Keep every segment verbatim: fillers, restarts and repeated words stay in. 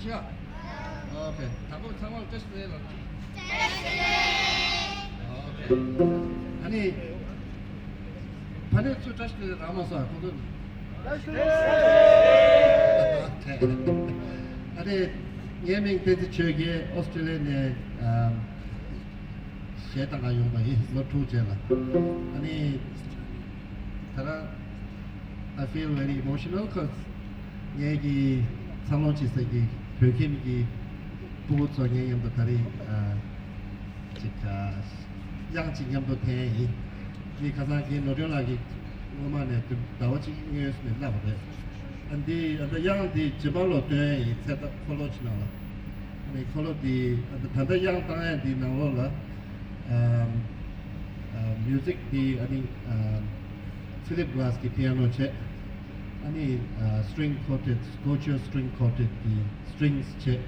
ཤ། ཨོ་ཁེ། དང་པོ་ཚང་མར་བཀྲ་ཤིས་བདེ་ལེགས། བཀྲ་ཤིས་བདེ་ལེགས། ཨོ་ཁེ། ཨ་ནི། ཕ་ནས་ཚུར་བཀྲ་ཤིས་བདེ་ལེགས་རག་མ་སོང་ཁོང་ཚོ། བཀྲ་ཤིས་བདེ་ལེགས། ཨ་ནི། ངའི་མིང་བསྟན་འཛིན་ཆོས་རྒྱལ། ཨོ་སི་ཀྲི་ལི་ཡ་ནས། ཨམ། གཞས་བཏང་ག་ཡོང་པ་ཡིན། ལོ་དྲུག་རྗེས་ལ། ཨ་ནི། ད་ར། I feel very emotional because ངེད་ཀྱི་འཚར་ལོངས་བྱེད་ས་ཀྱི་བོད་ཁྱིམ་གྱི་ཕྲུ་གུ་ཚོ་ངའི་མཉམ་དུ་ད་རེས་ཨ། ཅིག་ཨ། དབྱངས་ཅིག་མཉམ་དུ་འཐེན་ཡིན། འདི་ཁ་སང་གི་ནོར་སྒྲོན་ལགས་ཀྱིས་སྔོན་མ་ནས་དེ་ཟླ་བ་གཅིག་སྔོན་ནས་བསླབས་པ་རེད། ཨ་འདི་ཨ་ད་དབྱངས་འདི་རྗེས་མ་ལོ་སྟོན་ཡིན། ཚེ་ད་འཁོར་ལོ་ཕྱི་ནང་ལ། ཨ་ནི་འཁོར་ལོ་འདི་ཨ་ད་ད་ལྟ་དབྱངས་བཏང་ཡ་འདི་ནང་ལོགས་ལ། ཨམ། ཨ། མིའུ་ཟིག་འདི་ཨ་ནི་ཨམ། Philip Glass གི་པི་ཡ་ནོ་བྱས། ཨ་ནི་ཨ། string quartet, Scotia string quartet གི་strings བྱས།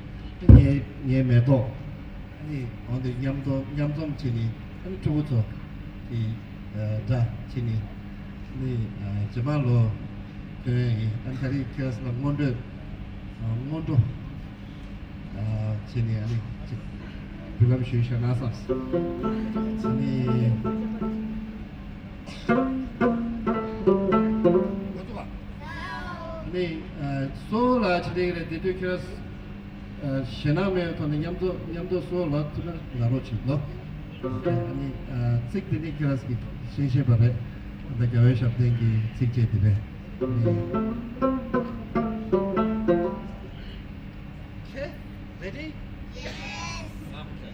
ངའི་ངའི་མེ་ཏོག་ཨ་ནི་འོན་ཏེ་མཉམ་དུ་མཉམ་འཛོམས་བྱས་ནས། ཨ་ནི་ཕྲུ་གུ་ཚོ་གི་ཨ། སྒྲ་བྱས་ནས། ཨ་ནི་ཨ། རྗེས་མ་ལོ་སྟོན་ཡིན། ཨ་ནི་ད་རེས་ཁྱེད་རང་ཚོ་ལ་སྔོན་འགྲོའི་ཨ། སྔོན་འགྲོ། ཨ། བྱས་ནས་ཨ་ནི་ཅིག་འབུལ་ལམ་ཞུས་བཞག་ན་བསམས། ཨ་ནི། ཨ་ནི་ཨ། སོ་ལ་བྱེད་དེ་རེད། དེ་དུས་ཁྱེད་རང་ཨ། ཞེད་སྣང་མེད་པའི་ཐོག་ནས་མཉམ་དུ་མཉམ་དུ་སོ་ལ་ཐུབ་ན་ལ་རོགས་བྱེད་ལོ། ཨ་ནི་ཨ། ཚིག་དེ་ནི་ཁྱེད་རང་གིས་ཤེས་ཤེས་པ་རེད། ད་རྒྱལ་བའི་ཞབས་བརྟན་གྱི་ཚིགས་བཅད་དེ་རེད། ཨ་ནི། Okay, ready? Yes. Okay.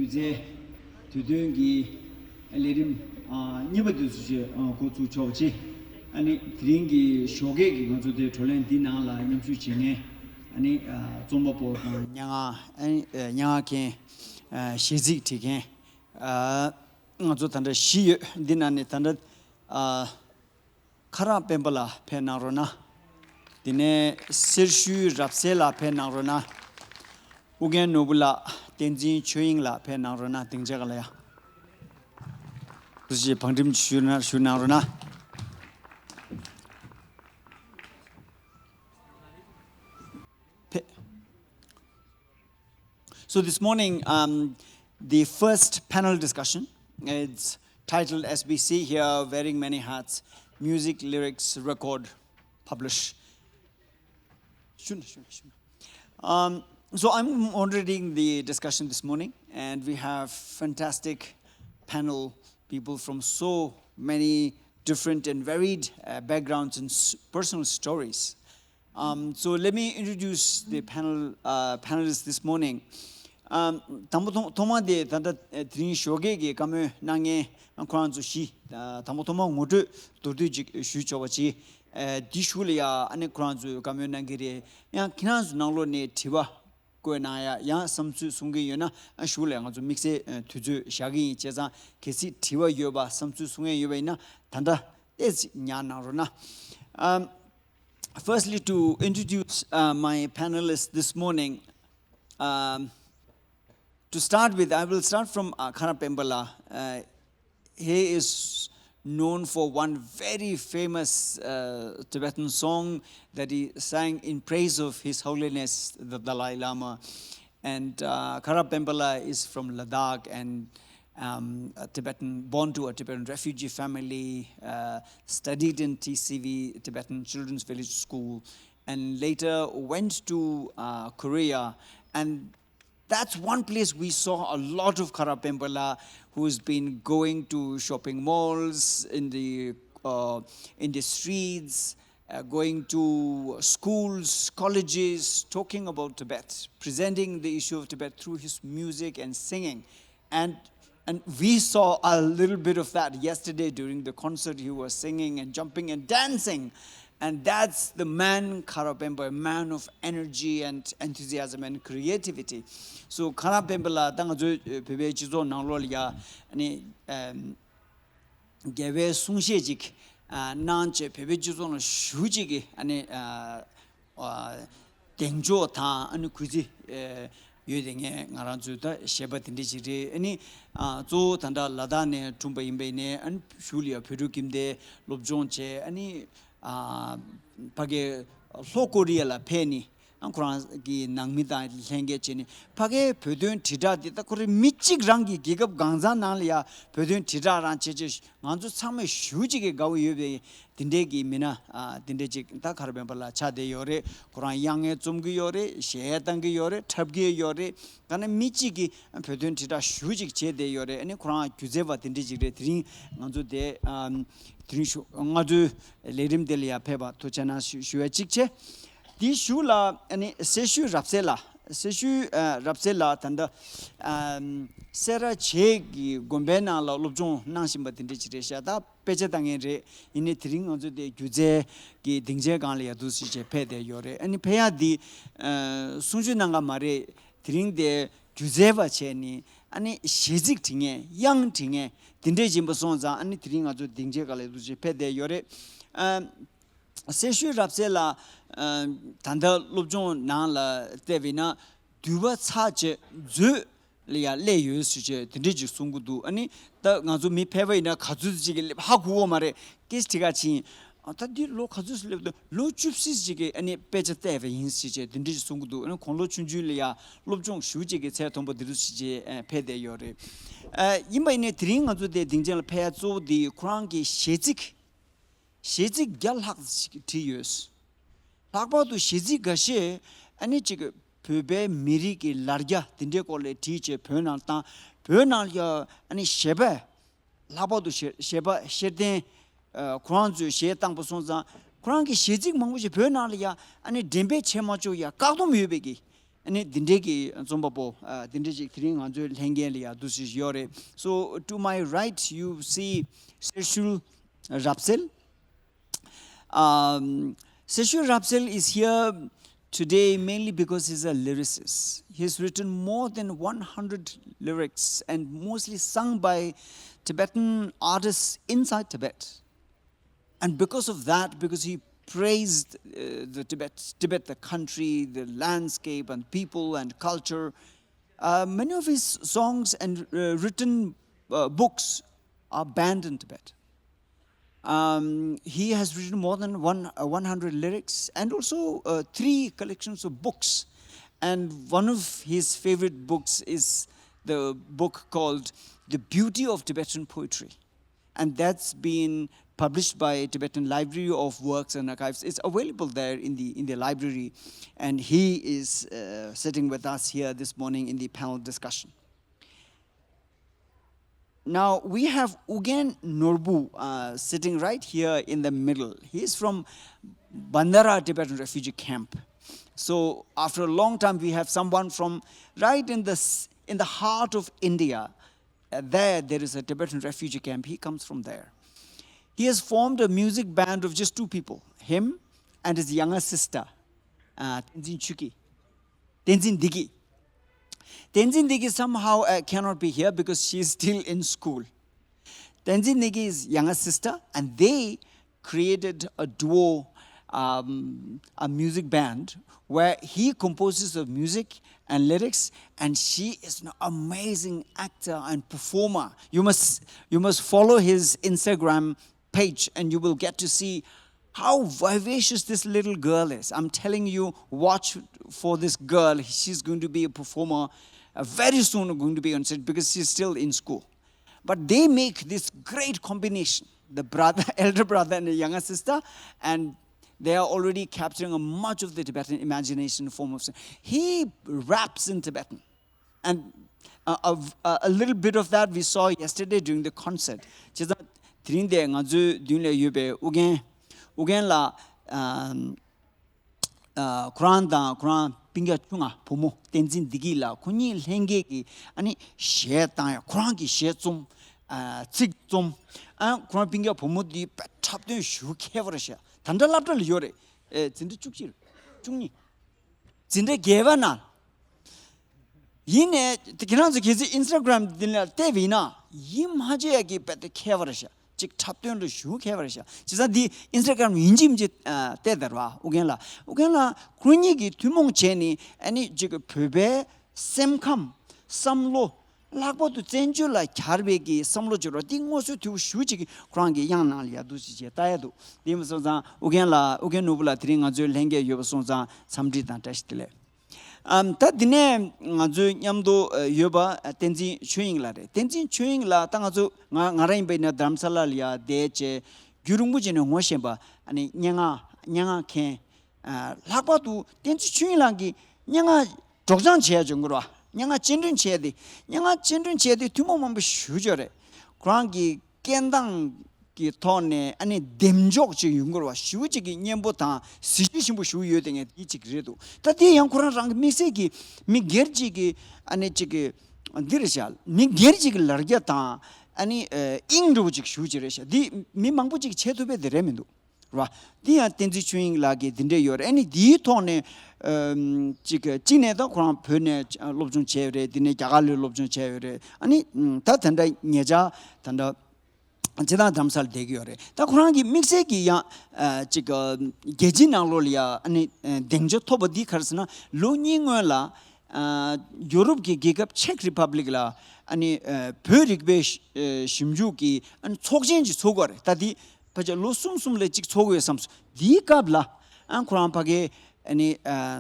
མཛད། དུས་སྟོན་གྱི་ལས་རིམ་ཨ་གཉིས་པ་དེ་ཚོ་ཞིག་ཨ་འགོ་ཚུགས་ཆོག་པ་བྱེད། ཨ་ནི་དེ་རིང་གི་ཞོགས་ཀས་ཀྱི་ང་ཚོ་དེ་བགྲོ་གླེང་འདི་ནང་ལ་མཉམ་ཞུགས་བྱེད་མཁན་ཨ་ནི་ཨ་རྩོམ་པ་པོ་དང་སྙན་ངག་ཨ་ནི་ཨ་སྙན་ངག་མཁན་ཨ་གཞས་ཚིག་བྲིས་མཁན་ཨ་ང་ཚོ་ད་ལྟ་བཞི་ཡོད། འདི་ནང་ནས་ད་ལྟ་ཨ་ཁ་རག་སྤེན་པ་ལགས་ཕེབས་གནང་རོགས་གནང་། དེ་ནས་སེར་ཤུལ་རབ་གསལ་ལགས་ཕེབས་གནང་རོགས་གནང་། ཨུ་རྒྱན་ནོར་བུ་ལགས། བསྟན་འཛིན་ཆོས་དབྱིངས་ལགས་ཕེབས་གནང་རོགས་གནང་། སྡིངས་ཆ་སྒང་ལ་ཡ། ཐུགས་རྗེ་ཆེ། བང་སྒྲིག་ཞུ་གནང་ཞུ་གནང་རོགས་གནང་། ཕེབས། So this morning, um, the first panel discussion, it's titled As We See Here, Wearing Many Hats, Music, Lyrics, Record, Publish. Shuna, shuna, shuna. Um, so I'm moderating the discussion this morning, and we have fantastic panel people from so many different and varied uh, backgrounds and s- personal stories. Um, so let me introduce the panel uh, panelists this morning. Um, དང་པོ་ཐོག་ཐོག་མ་དེ་ད་ལྟ་དེ་རིང་ཞོགས་ཀས་ཀྱི་བཀའ་མོལ་གནང་མཁན་ཁོ་རང་ཚོ་བཞི་ད་དང་པོ་ཐོག་མ་ངོ་སྤྲོད་མདོར་བསྡུས་ཅིག་ཞུས་ཆོག་པ་ཅིག་ཨ་འདི་གཞུག་ལ་ཡ་ཨ་ནི་ཁོ་རང་ཚོས་བཀའ་མོལ་གནང་གི་རེད། ཡང་ཁྱེད་རང་ཚོ་ནང་ལོགས་ནས་དྲི་བ་བཀོད་གནང་ཡ་ཡང་བསམ་ཚུལ་གསུང་གི་ཡོད་ན་ཨ་གཞུག་ལ་ཡ་ང་ཚོ་དམིགས་བསལ་ཨ་དུས་ཚོད་བཞག་གི་ཡིན། བྱས་ཙང་གལ་སྲིད་དྲི་བ་ཡོད་པ་བསམ་ཚུལ་གསུང་ཡ་ཡོད་པ་ཡིན་ན་ད་ལྟ་ཏོག་ཙམ་ཉར་གནང་རོགས་གནང་། Um, firstly, to introduce uh, my panelists this morning, um, to start with, I will start from uh, Kharap Pembala. Uh, he is known for one very famous uh, Tibetan song that he sang in praise of His Holiness the Dalai Lama. And uh, Kharap Pembala is from Ladakh and um, a Tibetan, born to a Tibetan refugee family, uh, studied in T C V, Tibetan Children's Village School, and later went to uh, Korea. And that's one place we saw a lot of Kharap Pembala, who's been going to shopping malls, in the uh, in the streets, uh, going to schools, colleges, talking about Tibet, presenting the issue of Tibet through his music and singing. And and we saw a little bit of that yesterday during the concert. He was singing and jumping and dancing. And that's the man, Kharap Pembala, a man of energy and enthusiasm and creativity. So Kharap Pembala ད་ང་ཚོའི་བོད་པའི་སྤྱི་ཚོགས་ནང་ལོགས་ལ་ཡ་ཨ་ནི་ཨམ། རྒྱལ་བའི་གསུང་བཤད་ཅིག་ཨ་གནང་བྱས་བོད་པའི་སྤྱི་ཚོགས་ལ་ཞེ་པོ་ཅིག་གི་ཨ་ནི་ཨ་ཨ་གདེང་འཇོག་དང་ཨ་ནི་གུས་བརྩི་ཨ་ཡོད་དེ། ངས་ང་རང་ཚོའི་ད་གཞས་པ་དེ་འདྲ་ཅིག་རེད། ཨ་ནི་ཨ་གཙོ་བོ་ད་ལྟ་ལ་དྭགས་ནས་འཁྲུངས་པ་ཡིན་པ་ཡིན་ནའི་ཨ་ནི་གཞུག་ལ་ཡང་བོད་ཕྲུག་ཁྱིམ་སྡེ་སློབ་སྦྱོང་བྱས། ཨ་ནི་ཨ་ཕ་གི་ལྷོ་ཀོ་རི་ཡ་ལ་ཕེབས་ནས། ཨ་ཁོ་རང་གི་ནང་མི་དང་ལྷན་རྒྱས་བྱས་ནས་ཕ་གིའི་བོད་དོན་དྲིལ་བསྒྲགས་འདི་ད་ཁོ་རང་མི་གཅིག་རང་གི་རྒྱལ་ཁབ་གང་ཚང་ནང་ལ་ཡ་བོད་དོན་དྲིལ་བསྒྲགས་རང་བྱེད་ཅེས་ང་ཚོ་ཚང་མས་ཞེ་པོ་ཅིག་གི་དགའ་བོ་ཡོད་པའི་དེ་འདྲའི་གི་མི་སྣ་ཨ་དེ་འདྲའི་ཅིག་ད་ཁར་བན་པ་ལ་ཆགས་བསྡད་ཡོད་རེད། ཁོ་རང་དབྱངས་སྙན་རྩོམ་གྱི་ཡོད་རེད། གཞས་བཏང་གི་ཡོད་རེད། འཁྲབ་ཀྱི་ཡོད་རེད། ག་ནས་མི་གཅིག་གིས་བོད་དོན་དྲིལ་བསྒྲགས་ཞེ་པོ་ཅིག་བྱས་བསྡད་ཡོད་རེད། ཨ་ནི་ཁོ་རང་སྒྱུ་རྩལ་བ་དེ་འདྲའི་ཅིག་རེད། དེ་རིང་ང་ཚོ་དེ་ཨ་དེ་རིང་ཞུ་ང་ཚོའི་ལས་རིམ་དེ་ལ་ཡ་ཕེབས་པ་ཐུགས་རྗེ་གནང་ཞུ་ཞུ་བ་གཅིག་བྱས། དེའི་གཞུག་ལ་ཨ་ནི་སེར་ཤུལ་རབ་གསལ་ལགས། སེར་ཤུལ་ཨ་རབ་གསལ་ལགས་ད་ལྟ་ཨམ་སེ་ར་བྱེས་ཀྱི་དགོན་པའི་ནང་ལ་སློབ་སྦྱོང་གནང་བཞིན་པ་དེ་འདྲ་ཅིག་རེད་ཤག་ད་དཔེ་ཆ་ལྟ་མཁན་རེད། ཡིན་ནའི་དེ་རིང་ང་ཚོ་དེ་སྒྱུ་རྩལ་གྱི་སྡིངས་ཆའི་སྒང་ལ་ཡ་འདུག་སེ་བྱས་ཕེབས་བསྡད་ཡོད་རེད། ཨ་ནི་ཕེབས་ཡག་འདི་ཨ་གསུང་ཆོས་གནང་ག་མ་རེད། དེ་རིང་དེ་སྒྱུ་རྩལ་བ་བྱས་ནས་ཨ་ནི་གཞས་ཚིག་བྲིས་མཁན། དབྱངས་བྲིས་མཁན་དེ་འདྲས་ཡིན་པ་སོང་ཙང་། ཨ་ནི་དེ་རིང་ང་ཚོ་སྡིངས་ཆའི་སྒང་ལ་འདུག་སེ་ཕེབས་བསྡད་ཡོད་རེད། ཨ་སེར་ཤུལ་རབ་གསལ་ལགས་ཨ་ད་ལྟ་སློབ་སྦྱོང་ནང་ལ་བལྟས་པ་ཡིན་ན་འདུས་པ་ཚར་བྱས་མཛོད་ལ་ཡང་སླེབས་ཡོད་ཟེར་བྱས་དེ་འདྲས་ཅིག་གསུང་གི་འདུག་ཨ་ནི་ད་ང་ཚོ་མི་ཕལ་པ་ཡིན་ན་ག་ཚོད་ཅིག་གི་སླེབས་ཧ་གོ་གི་མ་རེད། སྐད་ཆ་དྲི་ག་ཕྱིན། ཨ་ད་འདི་ལོ་ག་ཚོད་སླེབས་འདུག་ལོ་བཅུ་བཞི་ཅིག་གི་ཨ་ནི་དཔེ་ཆ་བལྟས་པ་ཡིན་ཟེར་བྱས་དེ་འདྲས་ཅིག་གསུང་གི་འདུག་ཨ་ནི་དགུང་ལོ་ཆུང་ཆུང་ལ་ཡང་སློབ་སྦྱོང་ཞེ་པོ་ཅིག་གི་ཚད་མཐོན་པོ་དེ་འདྲ་ཟེར་བྱས་ཨ་ཕེབས་བསྡད་ཡོད་རེད། ཨ་ཡིན་པ་ཡིན་ནའི་དེ་རིང་ང་ཚོ་དེ་སྡིངས་ཆ་ལ་ཕེབས་ཡ་གཙོ་བོ་དེ་ཁོ་རང་གི་གཞས་ཚིག་གཞས་ཚིག་བརྒྱ་ལྷག་ཅིག་བྲིས་ཡོད། ལྷག་པར་དུ་གཞས་ཚིག་འགའ་ཤས་ཨ་ནི་ཅིག་བོད་པའི་མི་རིགས་ཀྱི་ལ་རྒྱ་དེ་འདྲའི་སྐོར་ལ་བྲིས་བྱས་བོད་ནང་བཏང་། བོད་ནང་ལ་ཡ་ཨ་ནི་གཞས་པ་ལྷག་པར་དུ་གཞས་གཞས་པ་ཤེར་ཕན་ཨ་ཁོ་རང་ཚོས་གཞས་བཏང་པ་སོང་ཙང་ཁོ་རང་གི་གཞས་ཚིག་མང་པོ་ཞིག་བོད་ནང་ལ་ཡ་ཨ་ནི་འགྲེམས་སྤེལ་བྱས་མ་ཆོག་ཡ་བཀག་སྡོམ་ཡོད་པའི་གི་ཨ་ནི་འདི་འདྲའི་གི་རྩོམ་པ་པོ་ཨ་འདི་འདྲའི་ཅིག་དེ་རིང་ང་ཚོའི་ལྷན་རྒྱས་ལ་ཡ་འདུ་ཤེས་ཡོད་རེད། So to my right you see Serge Rubzel. Um, Serge Rubzel is here today mainly because he's a lyricist. He's written more than one hundred lyrics and mostly sung by Tibetan artists inside Tibet. And because of that, because he praised uh, the Tibet, Tibet, the country, the landscape, and people and culture, uh, many of his songs and uh, written uh, books are banned in Tibet. Um, he has written more than one, uh, one hundred lyrics and also uh, three collections of books. And one of his favorite books is the book called The Beauty of Tibetan Poetry. And that's been published by Tibetan Library of Works and Archives. It's available there in the, in the library. And he is uh, sitting with us here this morning in the panel discussion. Now, we have Ugyen Norbu uh, sitting right here in the middle. He is from Bandara Tibetan Refugee Camp. So, after a long time, we have someone from right in the, s- in the heart of India. Uh, there, there is a Tibetan refugee camp. He comes from there. He has formed a music band of just two people, him and his younger sister, uh, Tenzin Chuki. Tenzin Digi. Tenzin Digi somehow uh, cannot be here because she is still in school. Tenzin Digi is younger sister, and they created a duo, um, a music band where he composes the music and lyrics, and she is an amazing actor and performer. You must you must follow his Instagram page, and you will get to see how vivacious this little girl is. I'm telling you, watch for this girl. She's going to be a performer uh, very soon, going to be on stage because she's still in school. But they make this great combination, the brother, elder brother and the younger sister, and they are already capturing a much of the Tibetan imagination form of song. He raps in Tibetan. And uh, a, a little bit of that we saw yesterday during the concert. བྱས་ཙང་དེ་རིང་འདིར་ང་ཚོའི་མདུན་ལ་ཡོད་པའི་ཨུ་རྒྱན། ཨུ་རྒྱན་ལགས། ཨ་ཁོ་རང་དང་ཁོ་རང་སྤུན་ཀྱག་ཆུང་ང་བུ་མོ་བསྟན་འཛིན་བདེ་སྐྱིད་ལགས། ཁོ་གཉིས་ལྷན་རྒྱས་ཀྱིས་ཨ་ནི་གཞས་བཏང་ཡ། ཁོ་རང་གིས་གཞས་རྩོམ། ཨ་ཚིག་རྩོམ། ཨ་ཁོ་རང་སྤུན་ཀྱག་བུ་མོ་འདི་དཔེ་འཁྲབ་སྟོན་ཞེ་པོ་མཁས་པ་རེད་ཤག་ད་ལྟ་སློབ་གྲྭ་ལ་ཡོད་རེད། ཨེ་འཛིན་གྲྭ་བཅུ་གཅིག་བཅུ་གཉིས། འཛིན་གྲྭ་བརྒྱད་པ་ན། ཡིན་ནའི་ཁྱེད་རང་ཚོ་གལ་སྲིད་ཨིན་སི་ཊ་གྷི་རམ་འདི་ལ་བལྟས་པ་ཡིན་ན་ཡིད་མ་ཆེས་ཡ་གི་དཔེ་དེ་མཁས་པ་རེད་ཤག་ཅིག་འཁྲབ་སྟོན་ལ་ཞེ་པོ་མཁས་པ་རེད་ཤག་བྱས་ཙང་འདི་ཨིན་སི་ཊ་གྷི་རམ་ཡིན་གཅིག་མིན་གཅིག་ཨ་བལྟས་དང་ར། ཨུ་རྒྱན་ལགས། ཨུ་རྒྱན་ལགས་ཁོ་གཉིས་ཀྱིས་ཐུན་མོང་བྱས་ནས་ཨ་ནི་ཅིག་བོད་པའི་སེམས་ཁམས། བསམ་བློ། ལྷག་པར་དུ་བཙན་བྱོལ་ལ་གྱར་བའི་གི་བསམ་བློ་བྱེད་རོགས་འདི་དངོས་སུ་དུ་ཞུ་ཅིག་ཁོ་རང་གི་དབྱངས་ནང་ལ་ཡ་འདུག་ཅིག་བྱས་ལྟ་ཡ་འདུག་དེ་མ་སོང་ཙང་ཨུ་རྒྱན་ལགས། ཨུ་རྒྱན་ནོར་བུ་ལགས་དེ་རིང་ང་ཚོའི་ལྷན་རྒྱས་ཡོད་པ་སོང་ཙང་འཚམས་འདྲི་དང་བཀྲ་ཤིས་བདེ་ལེགས། ཨམ་ད་འདི་ནས་ང་ཚོའི་མཉམ་དུ་ཡོད་པ་བསྟན་འཛིན་ཆོས་དབྱིངས་ལགས་རེད། བསྟན་འཛིན་ཆོས་དབྱིངས་ལགས་ད་ང་ཚོ་ང་ང་རང་ཡིན་པ་ཡིན་ན་རྡ་རམ་ས་ལ་ལ་ཡ་བསྡད་བྱས་རྒྱུན་རིང་པོ་བྱས་ནས་ངོ་ཤེས་པ། ཨ་ནི་སྙན་ངག་སྙན་ངག་མཁན། ལྷག་པར་དུ་བསྟན་འཛིན་ཆོས་དབྱིངས་ལགས་ཀྱི་སྙན་ངག་སྒྲོག་སྦྱང་བྱས་ཡོད་འགོར་བ། སྙན་ངག་སྤྱི་འགྲོན་བྱས་ཏེ། སྙན་ངག་སྤྱི་འགྲོན་བྱས་ཏེ་ཐུན་མོང་མང་པོ་ཞུ་ཡོད་རེད། ཁོ་རང་གི་སྐད་གདངས་ཀྱི་ཐོག་ནས་ཨ་ནི་ལྡེམ་འཇོག་ཅིག་ཡོང་དགོས་རེད་བ། ཞེ་པོ་ཅིག་གི་སྙན་པོ་དང་གཟི་བརྗིད་ཆེན་པོ་ཞེ་པོ་ཡོད་དེ་ངས་དེ་ཅིག་རེད་འདུག་ད་དེ་ཡང་ཁོ་རང་རང་གི་དམིགས་བསལ་གྱི་མི་སྒེར་ཅིག་གི་ཨ་ནི་ཅིག་གི་འདི་རེད་ཤག་མི་སྒེར་ཅིག་གི་ལར་རྒྱ་དང་ཨ་ནི་ཨ་དབྱིངས་འདྲ་བོ་ཅིག་ཞེ་པོ་ཅིག་རེད་ཤག་འདི་མི་མང་པོ་ཅིག་བྱེད་ཐུབ་པའི་དེ་རེད་མི་འདུག་རེད་བ། འདི་ཡང་བསྟན་འཛིན་ཆོས་དབྱིངས་ལགས་ཀྱིས་འདི་འདྲས་ཡོད་རེད། ཨ་ནི་འདིའི་ཐོག་ནས་ཨམ་ཅིག་གཅིག་ནས་ད་ཁོ་རང་བོད་ནས་སློབ་སྦྱོང་བྱས་ཡོད་རེད། འདི་ནས་རྒྱ་གར་ལ་སློབ་སྦྱོང་བྱས་ཡོད་རེད། ཨ་ནི་ད་ད་ལྟ་ཉེ་ཆར་ད་ལྟ་སྤྱིར་བཏང་རྡ་རམ་ས་ལ་བསྡད་ཀྱི་ཡོད་རེད། ད་ཁོ་རང་གི་དམིགས་བསལ་གྱི་ཡང་ཨ་ཅིག་རྒྱལ་སྤྱིའི་ནང་ལོགས་ལ་ཡ་ཨ་ནི་ཨ་སྡིངས་ཆ་ཐོབ་པ་འདི་ག་རེ་ཟེར་ན། ལོ་གཉིས་སྔོན་ལ་ཨ་ཡོ་རོབ་ཀྱི་རྒྱལ་ཁབ་ཅེཀ་རི་པབ་ལིག་ལ་ཨ་ནི་ཨ་བོད་རིག་པའི་ཨ་ཞིབ་འཇུག་གི་ཨ་ནི་ཚོགས་ཆེན་ཅིག་ཚོགས་ཀྱི་ཡོད་རེད། ད་འདི་ཕལ་ཆེར་ལོ་གསུམ་གསུམ་ལ་གཅིག་ཚོགས་ཀྱི་ཡོད་བསམ་སོང་། འདིའི་སྐབས་ལ་ཨ་ཁོ་རང་ཕ་གིའི་ཨ་ནི་ཨ་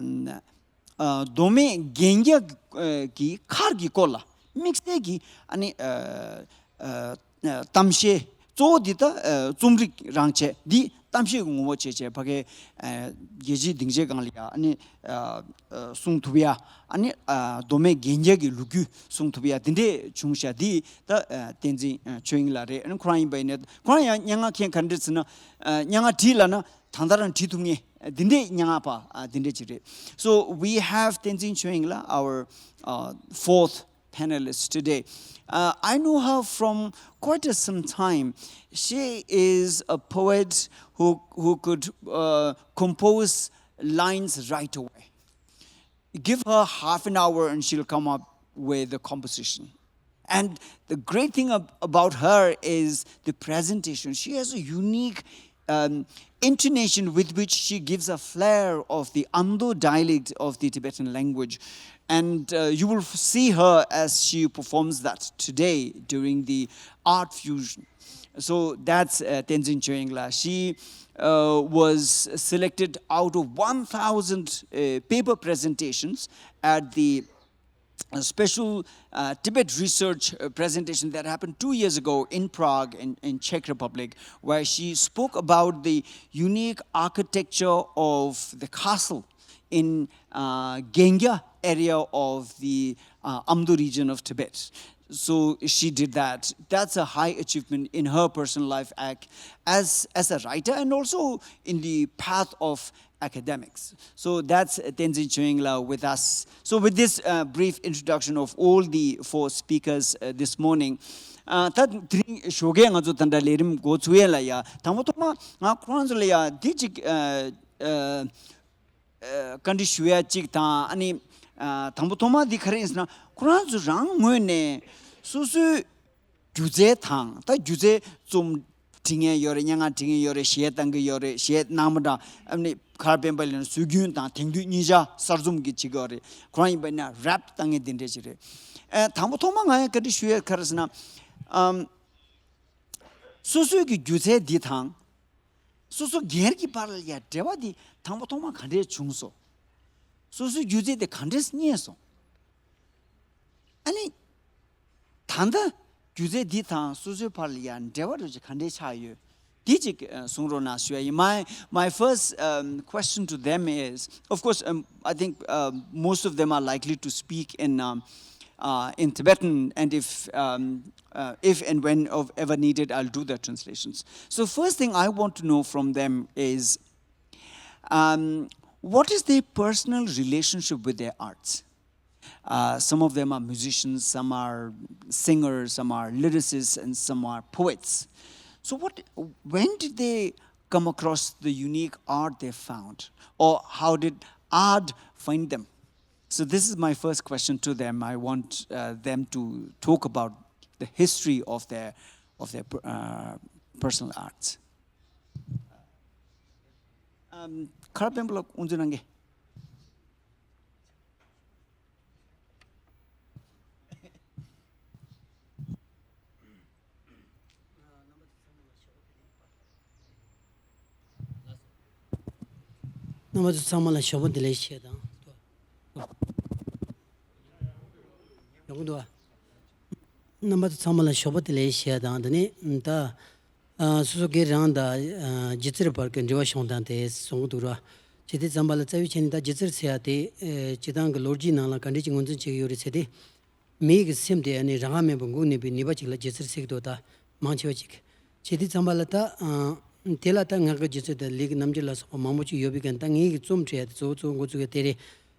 ཨ་མདོ་སྨད་རྒན་རྒྱ་ཨ་གི་མཁར་གྱི་སྐོར་ལ་དམིགས་བསལ་གྱི་ཨ་ནི་ཨ་ཨ་གཏམ་བཤད། གཙོ་བོ་འདི་ད་ཨ་རྩོམ་རིག་རང་བྱས་འདི། རྣམ་ཤེས་ཀྱི་ངོ་བོ་བྱས་བྱས་ཕ་གའི་ཨ་རྒྱལ་སྤྱིའི་སྡིངས་ཆའི་སྒང་ལ་ཡ་ཨ་ནི་ཨ་ཨ་གསུང་ཐུབ་ཡ། ཨ་ནི་ཨ་མདོ་སྨད་རྒན་རྒྱ་གི་ལོ་རྒྱུས་གསུང་ཐུབ་ཡ་དེ་འདྲས་བྱུང་ཤག་འདི་ད་ཨ་བསྟན་འཛིན་ཨ་ཆོས་དབྱིངས་ལགས་རེད། ཨ་ནི་ཁོ་རང་ཡིན་པ་ཡིན་ན་ཁོ་རང་ཡང་སྙན་ངག་མཁན་ག་འདྲས་ཟེར་ན་ཨ་སྙན་ངག་བྲིས་ལབ་ན་ད་ལྟ་རང་བྲིས་ཐུབ་ངེས་འདི་འདྲས་སྙན་ངག་པ་ཨ་འདི་འདྲས་ཅིག་རེད། So we have Tenzin Choying la, our uh, fourth panelist today. Uh, I know her from quite a, some time. She is a poet who, who could uh, compose lines right away. Give her half an hour and she'll come up with a composition. And the great thing ab- about her is the presentation. She has a unique um, intonation with which she gives a flair of the Amdo dialect of the Tibetan language. And uh, you will f- see her as she performs that today during the art fusion. So that's uh, Tenzin Choying la. She uh, was selected out of one thousand uh, paper presentations at the a special uh, Tibet research uh, presentation that happened two years ago in Prague, in, in Czech Republic, where she spoke about the unique architecture of the castle in uh, Gengya area of the uh, Amdo region of Tibet. So she did that. That's a high achievement in her personal life ac- as, as a writer and also in the path of academics. So that's uh, Tenzin Choying la with us. So with this uh, brief introduction of all the four speakers uh, this morning, uh, ད་དེ་རིང་ཞོགས་ཀས་ང་ཚོ་ད་ལྟ་ལས་རིམ་འགོ་ཚུགས་ཡས་ལ་ཡ་དང་པོ་ཐོག་མ་ང་ཁོ་རང་ཚོ་ལ་ཡ་འདི་གཅིག་ཨ་ཨ་བཀའ་འདྲི་ཞུ་ཡ་གཅིག་དང་ཨ་ནི་ཨ་དང་པོ་ཐོག་མ་འདི་ག་རེ་ཡིན་ཟེར་ན་ཁོ་རང་ཚོ་རང་ངོས་ནས་སོ་སོའི་སྒྱུ་རྩལ་དང་ད་སྒྱུ་རྩལ་རྩོམ་འབྲི་མཁན་ཡོད་རེད། སྙན་ངག་འབྲི་མཁན་ཡོད་རེད། གཞས་གཏང་གི་ཡོད་རེད། གཞས་གནང་མ་འདྲ་ཨ་ནི་ག་རེ་སྤེན་པ་ལེན་སྲོལ་རྒྱུན་དང་དེང་དུས་གཉིས་ཆ་གསར་རྩོམ་གྱི་བྱེད་ཀྱི་ཡོད་རེད། ཁོ་རང་ཡིན་པ་ན་རེབ་གཏང་མཁན་དེ་འདྲས་ཅིག་རེད། ཨ་དང་པོ་ཐོག་མ་ང་ཡང་བཀའ་འདྲི་ཞུ་ཡས་ག་རེ་ཟེར་ན་ཨམ་སོ་སོའི་གི་སྒྱུ་རྩལ་འདི་དང་སོ་སོ་སྒེར་གྱི་བར་ལ་ཡ་འབྲེལ་བ་འདི་དང་པོ་ཐོག་མ་ག་འདྲས་བྱུང་སོང་། སོ་སོའི་སྒྱུ་རྩལ་དེ་ག་འདྲས་རྙེད་སོང་། ཨ་ནི། ད་ལྟ་སྒྱུ་རྩལ་འདི་དང་སོ་སོའི་བར་ལ་ཡང་འབྲེལ་བ་འདྲ་ཅིག་ག་འདྲས་ཆགས་ཡོད། འདི་ཅིག་ཨ་གསུང་རོགས་གནང་ཞུ་ཡ་ཡིན། My, my first um, question to them is, of course, um, I think um, most of them are likely to speak in, um, uh, in Tibetan, and if, um, uh, if and when of ever needed, I'll do the translations. So first thing I want to know from them is, um, what is their personal relationship with their arts? Uh, some of them are musicians, some are singers, some are lyricists, and some are poets. So, what, when did they come across the unique art they found, or how did art find them? So, this is my first question to them. I want uh, them to talk about the history of their of their uh, personal arts. Um, ཁར་པེན་པོ་ལ་ཨུན་ཛུ་ནང་གི་རྣམ་པ་ཚོ་ཚང་མ་ལ་ཞོགས་པ་བདེ་ལེགས་ཞེས་དང་། ཡོང་གི་འདུག་བ། རྣམ་པ་ཚོ་ཚང་མ་ལ་ཞོགས་པ་བདེ་ལེགས་ཞེས་དང་། དེ་ནས་ད་ཨ་སོ་སོ་སྒེར་རང་དང་ཨ་སྒྱུ་རྩལ་བར་གྱི་འབྲེལ་བ་བྱུང་སྟངས་དེ་གསུང་གི་འདུག་ར། བྱས་དུས་ཙམ་པ་ལ་རྩ་བའི་ཆ་ནས་ད་སྒྱུ་རྩལ་ཟེར་ཡ་དེ་ཨ་སྤྱིར་བཏང་གི་ལོ་རྒྱུས་ནང་ལ་ག་འདྲས་ཅིག་ངོས་འཛིན་བྱེད་ཀྱི་ཡོད་རེད་ཟེར་དུས། མི་གི་སེམས་དེ་ཨ་ནི་རང་དབང་མེད་པར་འགུག་ནུས་པའི་ནུས་པ་ཅིག་ལ་སྒྱུ་རྩལ་ཟེར་གྱི་འདུག་ད་མང་ཆེ་བ་ཅིག་བྱས་དུས་ཙམ་པ་ལ་ད་ཨ་དེ་ལ་ད་ངག་གི་སྒྱུ་རྩལ་དང་ལུས་ཀྱི་རྣམ་འགྱུར་ལ་སོགས་པ་མང་པོ་ཅིག་ཡོད་པའི་སྒང་ད་ངེད་ཀྱི་རྩོམ་འབྲི་ཡ་དེ་གཙོ་བོ་གཙོ་བོ་འགོ་བཙུགས་ཡ་དེ་རེད།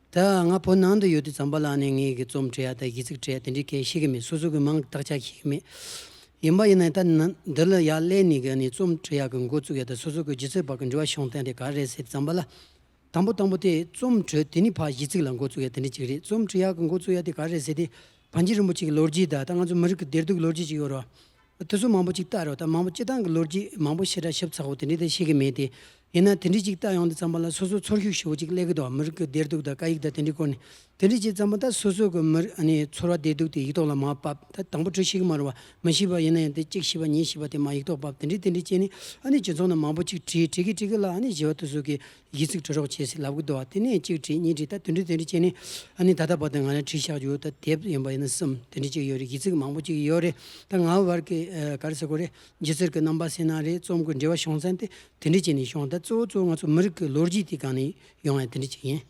ད་ང་བོད་ནང་དུ་ཡོད་དུས་ཙམ་པ་ལ་ཨ་ནི་ངེད་ཀྱི་རྩོམ་འབྲི་ཡ་དང་གཞས་ཚིག་འབྲི་ཡ་དེ་འདྲའི་གང་ཤེས་ཀྱི་མེད། སོ་སོ་གི་མིང་བཏགས་ཆགས་ཤེས་ཀྱི་མེད། ཡིན་པ་ཡིན་ན་ད་ནི་འདི་ལ་ཡར་སླེབས་ནས་གི་ཨ་ནི་རྩོམ་འབྲི་ཡ་གི་འགོ་བཙུགས་ཡ་དང་སོ་སོ་གི་སྒྱུ་རྩལ་བར་གྱི་འབྲེལ་བ་བྱུང་སྟངས་དེ་ག་རེ་རེད་ཟེར་དུས་ཙམ་པ་ལ། དང་པོ་དང་པོ་དེ་རྩོམ་འབྲི་དེ་ནི་ཕར་གཞས་ཚིག་ལ་འགོ་བཙུགས་ཡ་དེ་འདྲ་ཅིག་རེད། རྩོམ་འབྲི་ཡག་གི་འགོ་བཙུགས་ཡ་དེ་ག་རེ་རེད་ཟེར་དུས། པཎ་ཆེན་རིན་པོ་ཆེ་གི་ལོ་རྒྱུས་དང་ད་ང་ཚོ་མི་རིགས་ཀྱི་བདེ་སྡུག་གི་ལོ་རྒྱུས་ཅིག་ཡོད་རེད་བ། དེ་ཚོ་མང་པོ་ཅིག་བལྟ་རེད་བ། ད་མང་པོ་སྤྱིར་བཏང་གི་ལོ་རྒྱུས་མང་པོ་ཞེ་དྲག་ཞིབ་ཚགས་པོ་དེ་འདྲ་དེ་ཤེས་ཀྱི་མེད་དེ། ཡིན་ན་དེ་འདྲ་ཅིག་བལྟ་ཡོང་དུས་ཙམ་པ་ལ་སོ་སོ་ཚོར་ཤུགས་ཞེ་པོ་ཅིག་སླེབས་ཀྱི་འདུག་བ། མི་རིགས་ཀྱི་བདེ་སྡུག་དང་སྐད་ཡིག་དང་དེ་འདྲའི་སྐོར་ནས། དེ་འདྲ་བྱས་ཙང་མ་ད་སོ་སོ་གི་མི་རིགས་ཨ་ནི་ཚོར་བ་བདེ་སྡུག་དེ་ཡིག་ཐོག་ལ་མར་ཕབ། ད་དང་པོ་བྲིས་ཤེས་ཀྱི་མ་རེད་བ། མི་ཤེས་པ་ཡིན་ན་ཡང་དེ་གཅིག་ཤེས་པ་གཉིས་ཤེས་པ་དེ་མར་ཡིག་ཐོག་ཕབ། དེ་འདྲས་དེ་འདྲས་བྱས་ནས་ཨ་ནི་སྤྱི་ཚོགས་ནང་མང་པོ་ཅིག་བྲིས། བྲིས་ཀྱི་བྲིས་ཀྱི་ལ་ཨ་ནི་གཞས་པ་དེ་ཚོ་གིས་གཞས་ཚིག་འབྲི་རོགས་བྱེད་ཟེར་ལབ་ཀྱི་འདུག་བ། དེ་ནས་གཅིག་བྲིས་གཉིས་བྲིས། ད་དེ་འདྲས་དེ་འདྲས་བྱས་ནས་ཨ་ནི་ད་ལྟ་བར་དུ་ང་རང་བྲིས་བཞག་རྒྱུ་ད་དེབ་ཡིན་པ་ཡིན་ན་གསུམ་དེ་འདྲས་ཅིག་ཡོད་རེད། གཞས་ཚིག་མང་པོ་ཅིག་ཡོད་རེད། ད་ང་བར་གྱི་ཨ་ག་རེ་ཟེར་དགོས་རེད། སྒྱུ་རྩལ་གྱི་རྣམ་པ་ཟེར་ན་རེད། རྩོམ་གྱི་འབྲེལ་བ་བྱུང་ཚད་དེ་དེ་འདྲས་བྱས་ནས་བྱུང་། ད་གཙོ་བོ་གཙོ་བོ་ང་ཚོ་མི་རིགས་ཀྱི་ལོ་རྒྱུས་དེ་སྒང་ནས་ཡོང་ཡ་དེ་འདྲས་ཅིག་ཡིན།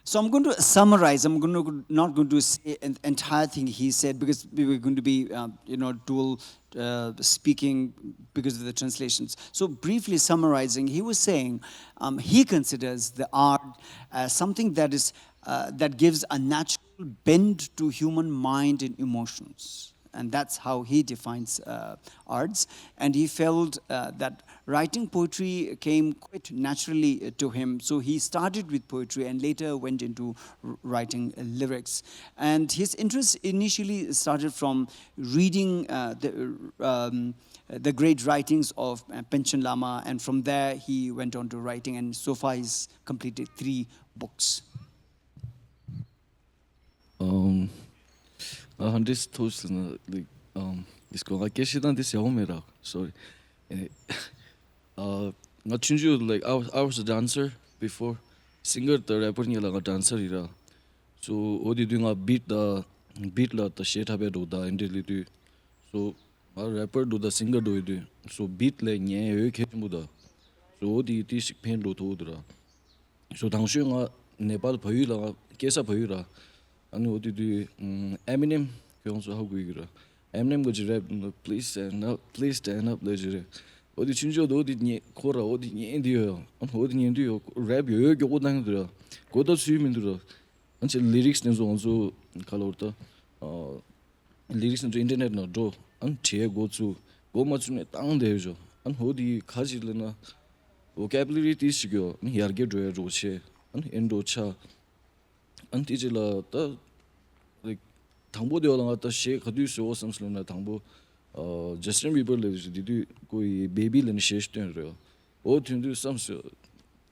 So I'm going to summarize. I'm going to, not going to say an entire thing he said because we were going to be, um, you know, dual uh, speaking because of the translations. So briefly summarizing, he was saying um, he considers the art as something that is uh, that gives a natural bend to human mind and emotions. And that's how he defines uh, arts. And he felt uh, that writing poetry came quite naturally uh, to him. So he started with poetry and later went into writing lyrics. And his interest initially started from reading uh, the, um, the great writings of uh, Panchen Lama, and from there he went on to writing, and so far he's completed three books. Um, uh, this thoughts, uh, like, um, this go. I guess you done this, yeah, sorry. Uh, ང་ཆུང་ཆུང་like I was, I was a dancer before. Singer དང་rapper གཉིས་ལ་ང་dancer ཡིན་ར། So འོ་དེ་དུས་ང་beat དང་beat ལ་ད་གཞས་འཁྲབ་པའི་འགྲོ་ད་ཨེ་འདྲ་ལི་དུས། So ང་rapper འགྲོ་ད་singer འགྲོ་ཡི་དུས། So beat ལ་ཉན་ཡོད་གལ་ཆེན་པོ་ད། So འོ་དེ་དེ་ཞིག་ཕན་འགྲོ་ཐུབ་འདུག་ར། So དང་ཤོས་ང་ནེ་པཱལ་བལ་ཡུལ་ལ་ང་སྐྱེས་ས་བལ་ཡུལ་ར། ཨ་ནི་འོ་དེ་དུས་Eminem ཁྱོད་ཚོ་ཧ་གོ་གི་ར། Eminem གི་ཅིག་rap please stand up, please stand up ལབ་ཅིག་རེད། འོ་དེ་ཆུང་ཆུང་དུས་འོ་དེ་ཉན་ཁོ་ར་འོ་དེ་ཉན་དུས་ཡོད། ཨ་འོ་དེ་ཉན་དུས་ཡོད། rap ཡོད་ཡོད་མགྱོགས་པོ་བཏང་གི་འདུག་ར། གོ་ད་ཚུལ་མི་འདུག་ར། ཨ་ཅེ་lyrics དེ་ཚོ་ང་ཚོ་ག་ལ་བར་ད། lyrics དེ་ཚོ་internet ནང་འགྲོ། ཨ་བྲིས་འགོ་ཚུགས། འགོ་མ་ཚུགས་ནས་བཏང་བསྡད་ཡོད་ཅོ། ཨ་འོ་དེ་ག་ཅིག་ལབ་ན། vocabulary དེ་ཞིག་ཡོད། ཨ་ཡར་རྒྱས་འགྲོ་ཡ་འགྲོ་ཆེ། ཨ་ཨེ་འགྲོ་ཆ། ཨ་དེ་ཅིག་ལ་ད་like དང་པོ་དེ་བ་ལ་ང་ད་གཞས་ག་དུས་བཟོས་འོ་བསམ་སོང་ན་དང་པོ་Justin Bieber ལབ་དེ་དུས་ཁོ་ཡི་Baby ལབ་ནས་གཞས་ཤིག་བཏོན་རེད། འོ་ཐོན་དུས་བསམ་སོང་།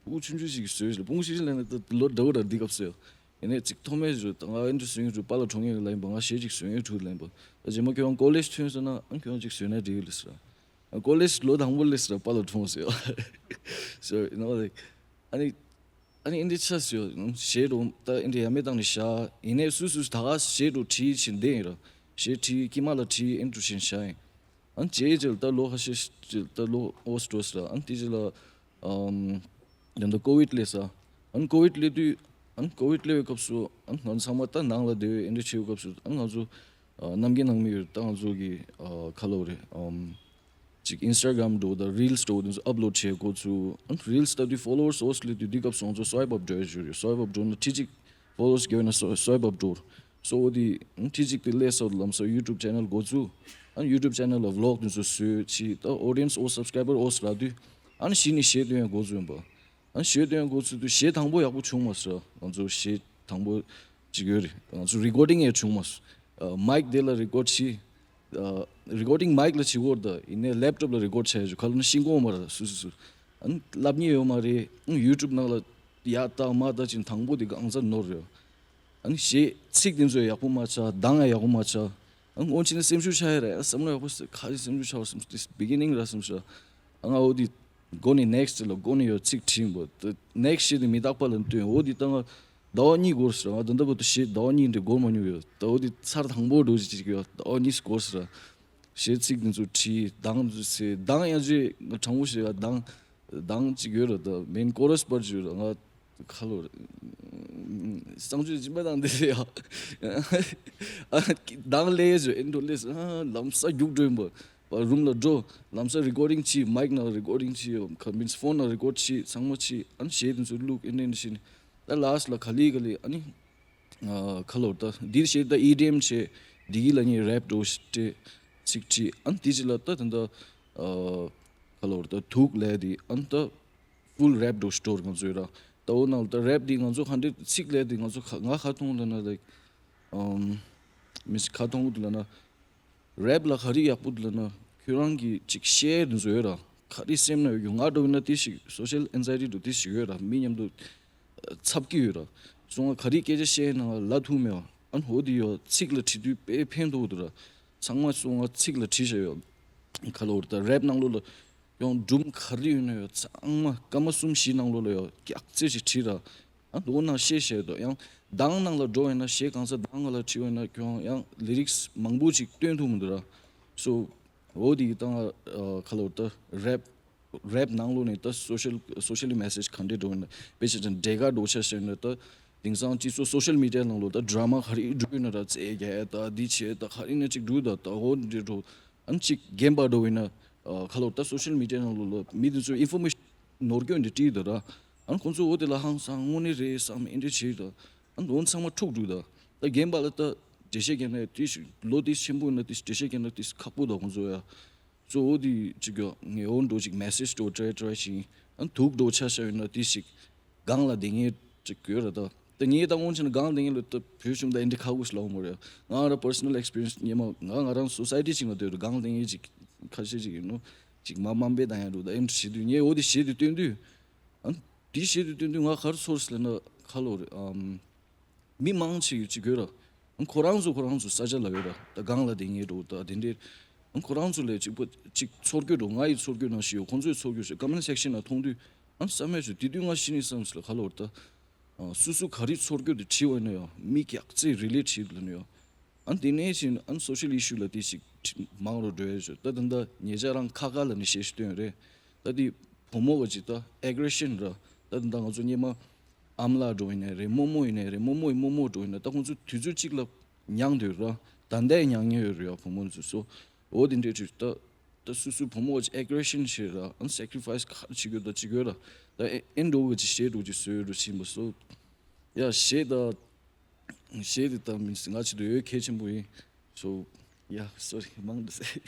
ཕྲུ་གུ་ཆུང་ཆུང་ཞིག་གིས་བཟོས་ཤིག་ལ་ཕྲུ་གུ་ཆུང་ཆུང་ལབ་ན་ད་ལོ་འདྲ་བོ་ར་འདི་སྐབས་སོ། ཡིན་ནའི་ཅིག་ཐོག་མའི་བཟོས་ད་ང་ཨེ་འདྲ་བཟོས་ཡོད་འགྲོ། པཱ་ལགས་གྲོངས་ཡོད་ལབ་ཡིན་པ། ང་གཞས་ཅིག་བཟོས་ཡོད་འགྲོ་ལབ་ཡིན་པ། ད་རྗེས་མ་ཁྱོད་རང་college ཐོན་སོང་ན་ཨ་ཁྱོད་རང་ཅིག་བཟོས་ན་འགྲིག་ལབ་སོང་། college ལོ་དང་པོ་སླེབས་སོང་པཱ་ལགས་གྲོངས་སོང་། So you know like ཨ་ནི་ཨ་ནི་ཨེ་འདྲ་ཆགས་སོང་། གཞས་འགྲོ་ད་ཨེ་འདྲ་ཡ་མེད་བཏང་ནས་བཞག་ཡིན་ནའི་སུ་སུ་ད་ག་གཞས་འགྲོ་བྲིས་བཞིན་བསྡད་ཡིན་ར། གཞས་བྲིས་དཀྱིལ་མ་ལ་བྲིས་ཨེ་འདྲ་བཞིན་བཞག་ཡིན། ཨ་ནི་རྗེས་ཅིག་ད་ལོ་ཁ་ཤས་ཅིག་ད་ལོ་འོ་འགྲོ་སོང་ར། ཨ་ནི་དེ་རྗེས་ལ་ཨམ་ཡང་ད་COVID སླེབས་ས། ཨ་ནི་COVID སླེབས་དུས་ཨ་ནི་COVID སླེབས་པའི་སྐབས་སུ་ཨ་ནི་ང་ཚང་མ་ད་ནང་ལ་བསྡད་ཡོད། ཨེ་འདྲ་བྱེད་པའི་སྐབས་སུ་ཨ་ནི་ང་ཚོ་ཨ་རྣམ་རྒྱལ་ནང་མི་ཡོད། ད་ང་ཚོ་གི་ཨ་ཁ་ལོ་རེད། ཨམ་ཅིག་Instagram འགྲོ་ད་reels འགྲོ་དེ་ཚོ་upload བྱེད་འགོ་ཚུགས། ཨ་ནི་reels ལྟ་དུས་followers འོ་སླེབས་དུས་དེ་སྐབས་སུ་ང་ཚོ་swipe up འགྲོ་ཡ་ཞུ་རེད། swipe up འགྲོ་ན་ཁྲི་གཅིག followers བརྒྱབ་ན་swipe up འགྲོ། So འོ་དེ་ཁྲི་གཅིག་དེ་སླེབས་ས་ལམ་སང་YouTube channel འགོ་ཚུགས། ཨ་ནི་YouTube channel ལ་vlog དེ་ཚོ་བཟོས་ཅིག་ད་audience འོ་subscriber འོ་རག་དུས་ཨ་ནི་གཞི་ནས་གཞས་བཏོན་ཡ་འགོ་ཚུགས་ཡིན་པ། ཨ་ནི་གཞས་བཏོན་ཡ་འགོ་ཚུགས་དུས་གཞས་དང་པོ་ཡག་པོ་བྱུང་མ་སོང་། ང་ཚོ་གཞས་དང་པོ་ཅིག་ཡོད་རེད། ང་ཚོ་recording ཡང་བྱུང་མ་སོང་། mic དེ་ལ་record བྱས། recording mic ལ་བྱེད་དགོས་རེད། ད་ཡིན་ནའི་laptop ལ་record བྱས་ཡོད། ག་ལ་ན་ཤེས་ཀྱི་ཡོད་མ་རེད། སུ་སུ་སུ་ཨ་ནི་བསླབ་མཁན་ཡོད་མ་རེད། ཨ་ནི་YouTube ནང་ལ་ཡར་ལྟ་མར་ལྟ་བྱས་དང་པོ་དེ་གང་ཚ་ནོར་ཡོད། ཨ་ནི་གཞས་ཚིག་དེ་ཚོ་ཡག་པོ་མ་ཆགས། གདངས་ཡང་ཡག་པོ་མ་ཆགས། ཨ་ནི་སྔོན་ཆད་ནས་སེམས་ཤུགས་ཆག་ཡ་རེད། ཨ་བསམ་བློ་ཡག་པོ་ཟེར་ག་རེ་སེམས་ཤུགས་ཆག་བ་བསམ་སོང་། this beginning ར་བསམ་སོང་། ཨ་ང་འོ་དེ་འགོ་ནས་next ལ་འགོ་ནས་ཡོད་ཚིག་བྲིས་པ་ད་next གཞས་དེ་མི་རྟག་པ་ལ་བཏོན། འོ་དེ་ད་ང་ཟླ་བ་གཉིས་འགོར་སོང་། ང་ད་ལྟ་བར་དུ་གཞས་ཟླ་བ་གཉིས་འདྲ་འགོར་མ་མྱོང་ཡོད། ད་འོ་དེ་ཚར་དང་པོ་འགྲོ་ཅིག་ཅིག་ཡོད། ཟླ་བ་གཉིས་འགོར་སོང་། གཞས་ཚིག་འདི་ཚོ་བྲིས། གདངས་འདི་ཚོ་གདངས་ཡང་ཅིག་ང་དྲང་པོ་བཤད་ཡ་གདངས་གདངས་ཅིག་ཡོད་ར། ད་main chorus part ཅིག་ཡོད་ར། ང་ཁ་ལོ་ར་གསང་སྤྱོད་སྦྱིན་པ་དང་འདི་ཡ་གདངས་ལས་ཡ་ཅིག་ཨེ་འགྲོ་ལས་ཨ་ལམ་སང་རྒྱུག་འགྲོ་ཡིན་པ། room ལ་འགྲོ། ལམ་སང་recording བྱས། mic ནང་recording བྱས། means phone ནང་record བྱས། ཚང་མ་བྱས། ཨ་ནི་གཞས་དེ་ཚོ་བླུགས། ཨེ་འདྲ་ཨེ་འདྲ་བྱས་ནས་ད་last ལ་ག་ལེ་ག་ལེ་ཨ་ནི་ཁ་ལོ་ད་འདི་གཞས་ད་ཨི་ཌི་ཨེམ་བྱས། འདི་གི་ལ་ནི་rap འགྲོ་སྤྲད། ཚིག་བྲིས། ཨ་ནི་དེ་རྗེས་ལ་ད་ད་ད་ཁ་ལོ་ད་དུག་ལས་དེ་ཨ་ནི་ད་full rap འགྲོ་སྟོར་ང་ཚོས་ར། ད་འོ་ནང་ལ་ད་rap འདི་ང་ཚོ་ཧན་ཌེཌ་ཚིག་ལས་དེ་ང་ཚོ་ང་ག་མཐོང་ལབ་ན་like means ག་མཐོང་འདུག་ལབ་ན། rap ལ་ག་རེ་ཡག་པོ་འདུག་ལབ་ན། ཁྱོད་རང་གི་ཅིག་གཞས་འདི་ཚོ་ཡོད་ར། ག་རེ་སེམས་ན་ཡོད་རྒྱུ། ང་འདྲ་བོ་ཡིན་ན་དེ་ཞིག་social anxiety འདྲ་དེ་ཞིག་ཡོད་ར། མི་མཉམ་དུ་འཚབ་ཀྱི་ཡོད་ར། སོང་ང་ག་རེ་སྐད་ཆ་བཤད་ན་ལབ་ཐུབ་མེད་པ། ཨ་ནི་འོ་དེ་ཡོད་ཚིག་ལ་བྲིས་དུས་དཔེ་ཕན་ཐོགས་འདུག་ར། ཚང་མ་སོང་ང་ཚིག་ལ་བྲིས་བཞག་ཡོད། ག་ལབ་དགོས་རེད་ད། rap ནང་ལོགས་ལ་ཡང་སྒྲུང་ག་རེ་ཡོད་ན་ཡོད་ཚང་མ་སྐར་མ་གསུམ་བཞི་ནང་ལོགས་ལ་ཡོད་སྐྱག་རྫུན་ཞིག་བྲིས་ར། ཨ་མདོ་ནང་བཤད་བཤད་དོ། ཡང་གདངས་ནང་ལ་འགྲོ་བས་ན་གཞས་གང་ས་གདངས་ང་ལ་ཁྲིད་བས་ན་ཁྱོད་ཡང་lyrics མང་པོ་ཅིག་སྟོན་ཐུབ་མི་འདུག་ར། So འོ་དེ་གི་སྟེང་ལ་ཨ་ག་ལབ་དགོས་རེད་ད། rap rap ནང་ལོགས་ནས་ད་social socially message ག་འདྲས་འགྲོ་ཡིན་ན། དཔེ་ཆ་ཅན་འདྲེ་ག་འགྲོ་ཆ་བཤད་ན་ད། དེང་སང་སྤྱི་ཚོགས་social media ནང་ལོགས་ད་drama ག་རེ་འགྲོ་ཡིན་ན་ར། རྩེད་རྒྱག་ད་འདི་བྱེད་ད་ག་རེ་ན་ཅིག་འགྲོ་ད། ད་འོ་འདྲས་འགྲོ། ཨ་ནི་ཅིག་རྒན་པ་འགྲོ་ཡིན་ན་ཨ་ག་ལབ་དགོས་རེད་ད། social media ནང་ལོགས་ལ་མི་དེ་ཚོས་information ནོར་སྐྱོན་འདི་བྲིས་ད་ར། ཨ་ནི་ཁོང་ཚོ་འོ་དེ་ལ་ཧང་སང་དངོས་གནས་རེད་བསམ་ཨེ་འདྲས་བྱེད་ད། ཨ་ནི་འོ་ཚང་མ་འཁྲུག་འགྲོ་ད། ད་རྒན་པ་ལ་ད་འགྲེལ་བཤད་རྒྱག་ན་དེ་ཞིག་ལོ་དེ་ཆེན་པོ་ཡིན་ན་དེ་འགྲེལ་བཤད་རྒྱག་ན་དེ་ཁག་པོ་ད་ཁོང་ཚོ་ཡ། གཙོ་བོ་དེ་གཅིག་གི་ངས་འོ་འགྲོ་ཅིག་message འགྲོ་try try ཞིག་ཨ་ཐུག་འགྲོ་ཆ་ཤ་ཡོད་ན་དེ་ཞིག་སྒང་ལ་བསྡད་མཁན་ཅིག་དགོས་རེད་ད། ད་ངས་ད་སྔོན་ཆད་ན་སྒང་ལ་བསྡད་མཁན་ལ་ད་བོད་གཞུང་ད་ཨེ་འདྲ་ཁག་པོ་ཞིག་ལབ་མ་རེད། ང་རང་personal experience སྔོན་མ་ང་ང་རང་society ཅིག་ནང་སྡོད་རེད། སྒང་ལ་བསྡད་མཁན་ཅིག་ཁ་ཤས་ཅིག་ཡིན་ནོ་ཅིག་མ་དམའ་འབེབས་བཏང་ཡ་འགྲོ་ད། ཨེ་འདྲ་བྱེད་དུས་ངས་འོ་དེ་གཞས་དེ་སྟོན་དུས་ཨ་དེ་གཞས་དེ་སྟོན་དུས་ང་ག་རེ་ཚོར་སོང་ལབ་ན་ཁ་ལོ་རེད། ཨམ། མི་མང་ཆེ་ཡོད་ཅིག་ཡོད་ར། ཁོ་རང་ཚོ་ཁོ་རང་ཚོ་ས་ཆ་ལ་ཡོད་ར། ད་སྒང་ལ་བསྡད་མཁན་འགྲོ་ད་དེ་འདྲའི། ཁོ་རང་ཚོ་ལས་གཅིག་པོ་གཅིག་ཚོར་སྐྱོ་འགྲོ། ང་ཡི་ཚོར་སྐྱོ་ནང་བཞིན་ཡོད། ཁོང་ཚོའི་ཚོར་སྐྱོ་ཞིག་comment section ལ་མཐོང་དུས་ཨ་བསམ་ཡས་ཞུ། དེ་དུས་ང་གཞི་ནས་བསམ་སོང་ལ་ཁ་ལོ་ར་ད། སུ་སུ་ག་རེ་ཚོར་སྐྱོ་དེ་བྲིས་པ་ཡིན་ན་ཡང་མི་སྐྱག་རྫུན་relate བྱེད་ལ་ནི་ཡང་། ཨ་དེ་ནས་ཕྱིན་ཨ་social issue ལ་དེ་ཞིག་མང་རུ་འགྲོ་ཡས་ཞུ། ད་ད་ད་ཉེ་ཆར་རང་ཁ་ཁ་ལ་ནི་བཤད་ཤུགས་སྟོན་རེད། ད་དེ་བུ་མོ་བ་ཅིག་ད་aggression ར། ད་ད་ད་ང་ཚོ་སྔོན་མ་ཨམ་ལགས་འགྲོ་ཡིན་ནའི་རེད། རྨོ་མོ་ཡིན་ནའི་རེད། རྨོ་མོ་ཡིན་རྨོ་མོ་འགྲོ་ཡིན་ན་ད་ཁོང་ཚོ་དུས་ཚོད་གཅིག་ལ་མྱངས་འདོད་ར། ད་ལྟའི་མྱངས་མྱོང་ཡོད་རེད་ཡ་བུ་མོ་ཚོ་སོ། འོ་དེ་འདྲས་ཅིག་ད་ད་སུ་སུ་བུ་མོ་བ་ཅིག་aggression བྱེད་ར། ཨ་sacrifice ག་རེ་བྱེད་དགོས་ད་བྱེད་དགོས་ར། ད་ཨེ་ཨེ་འགྲོ་བ་ཅིག་བཤད་འགྲོ་ཅིག་བཟོས་འགྲོ་ཕྱིན་པ་སོ། ཡ་བཤད་ད། གཞས་དེ་ལྟ་མིན་ང་ཆེད་དུ་ཡོད་གལ་ཆེན་པོ་ཡིན། So yeah, sorry མང་དུ་ཟེར།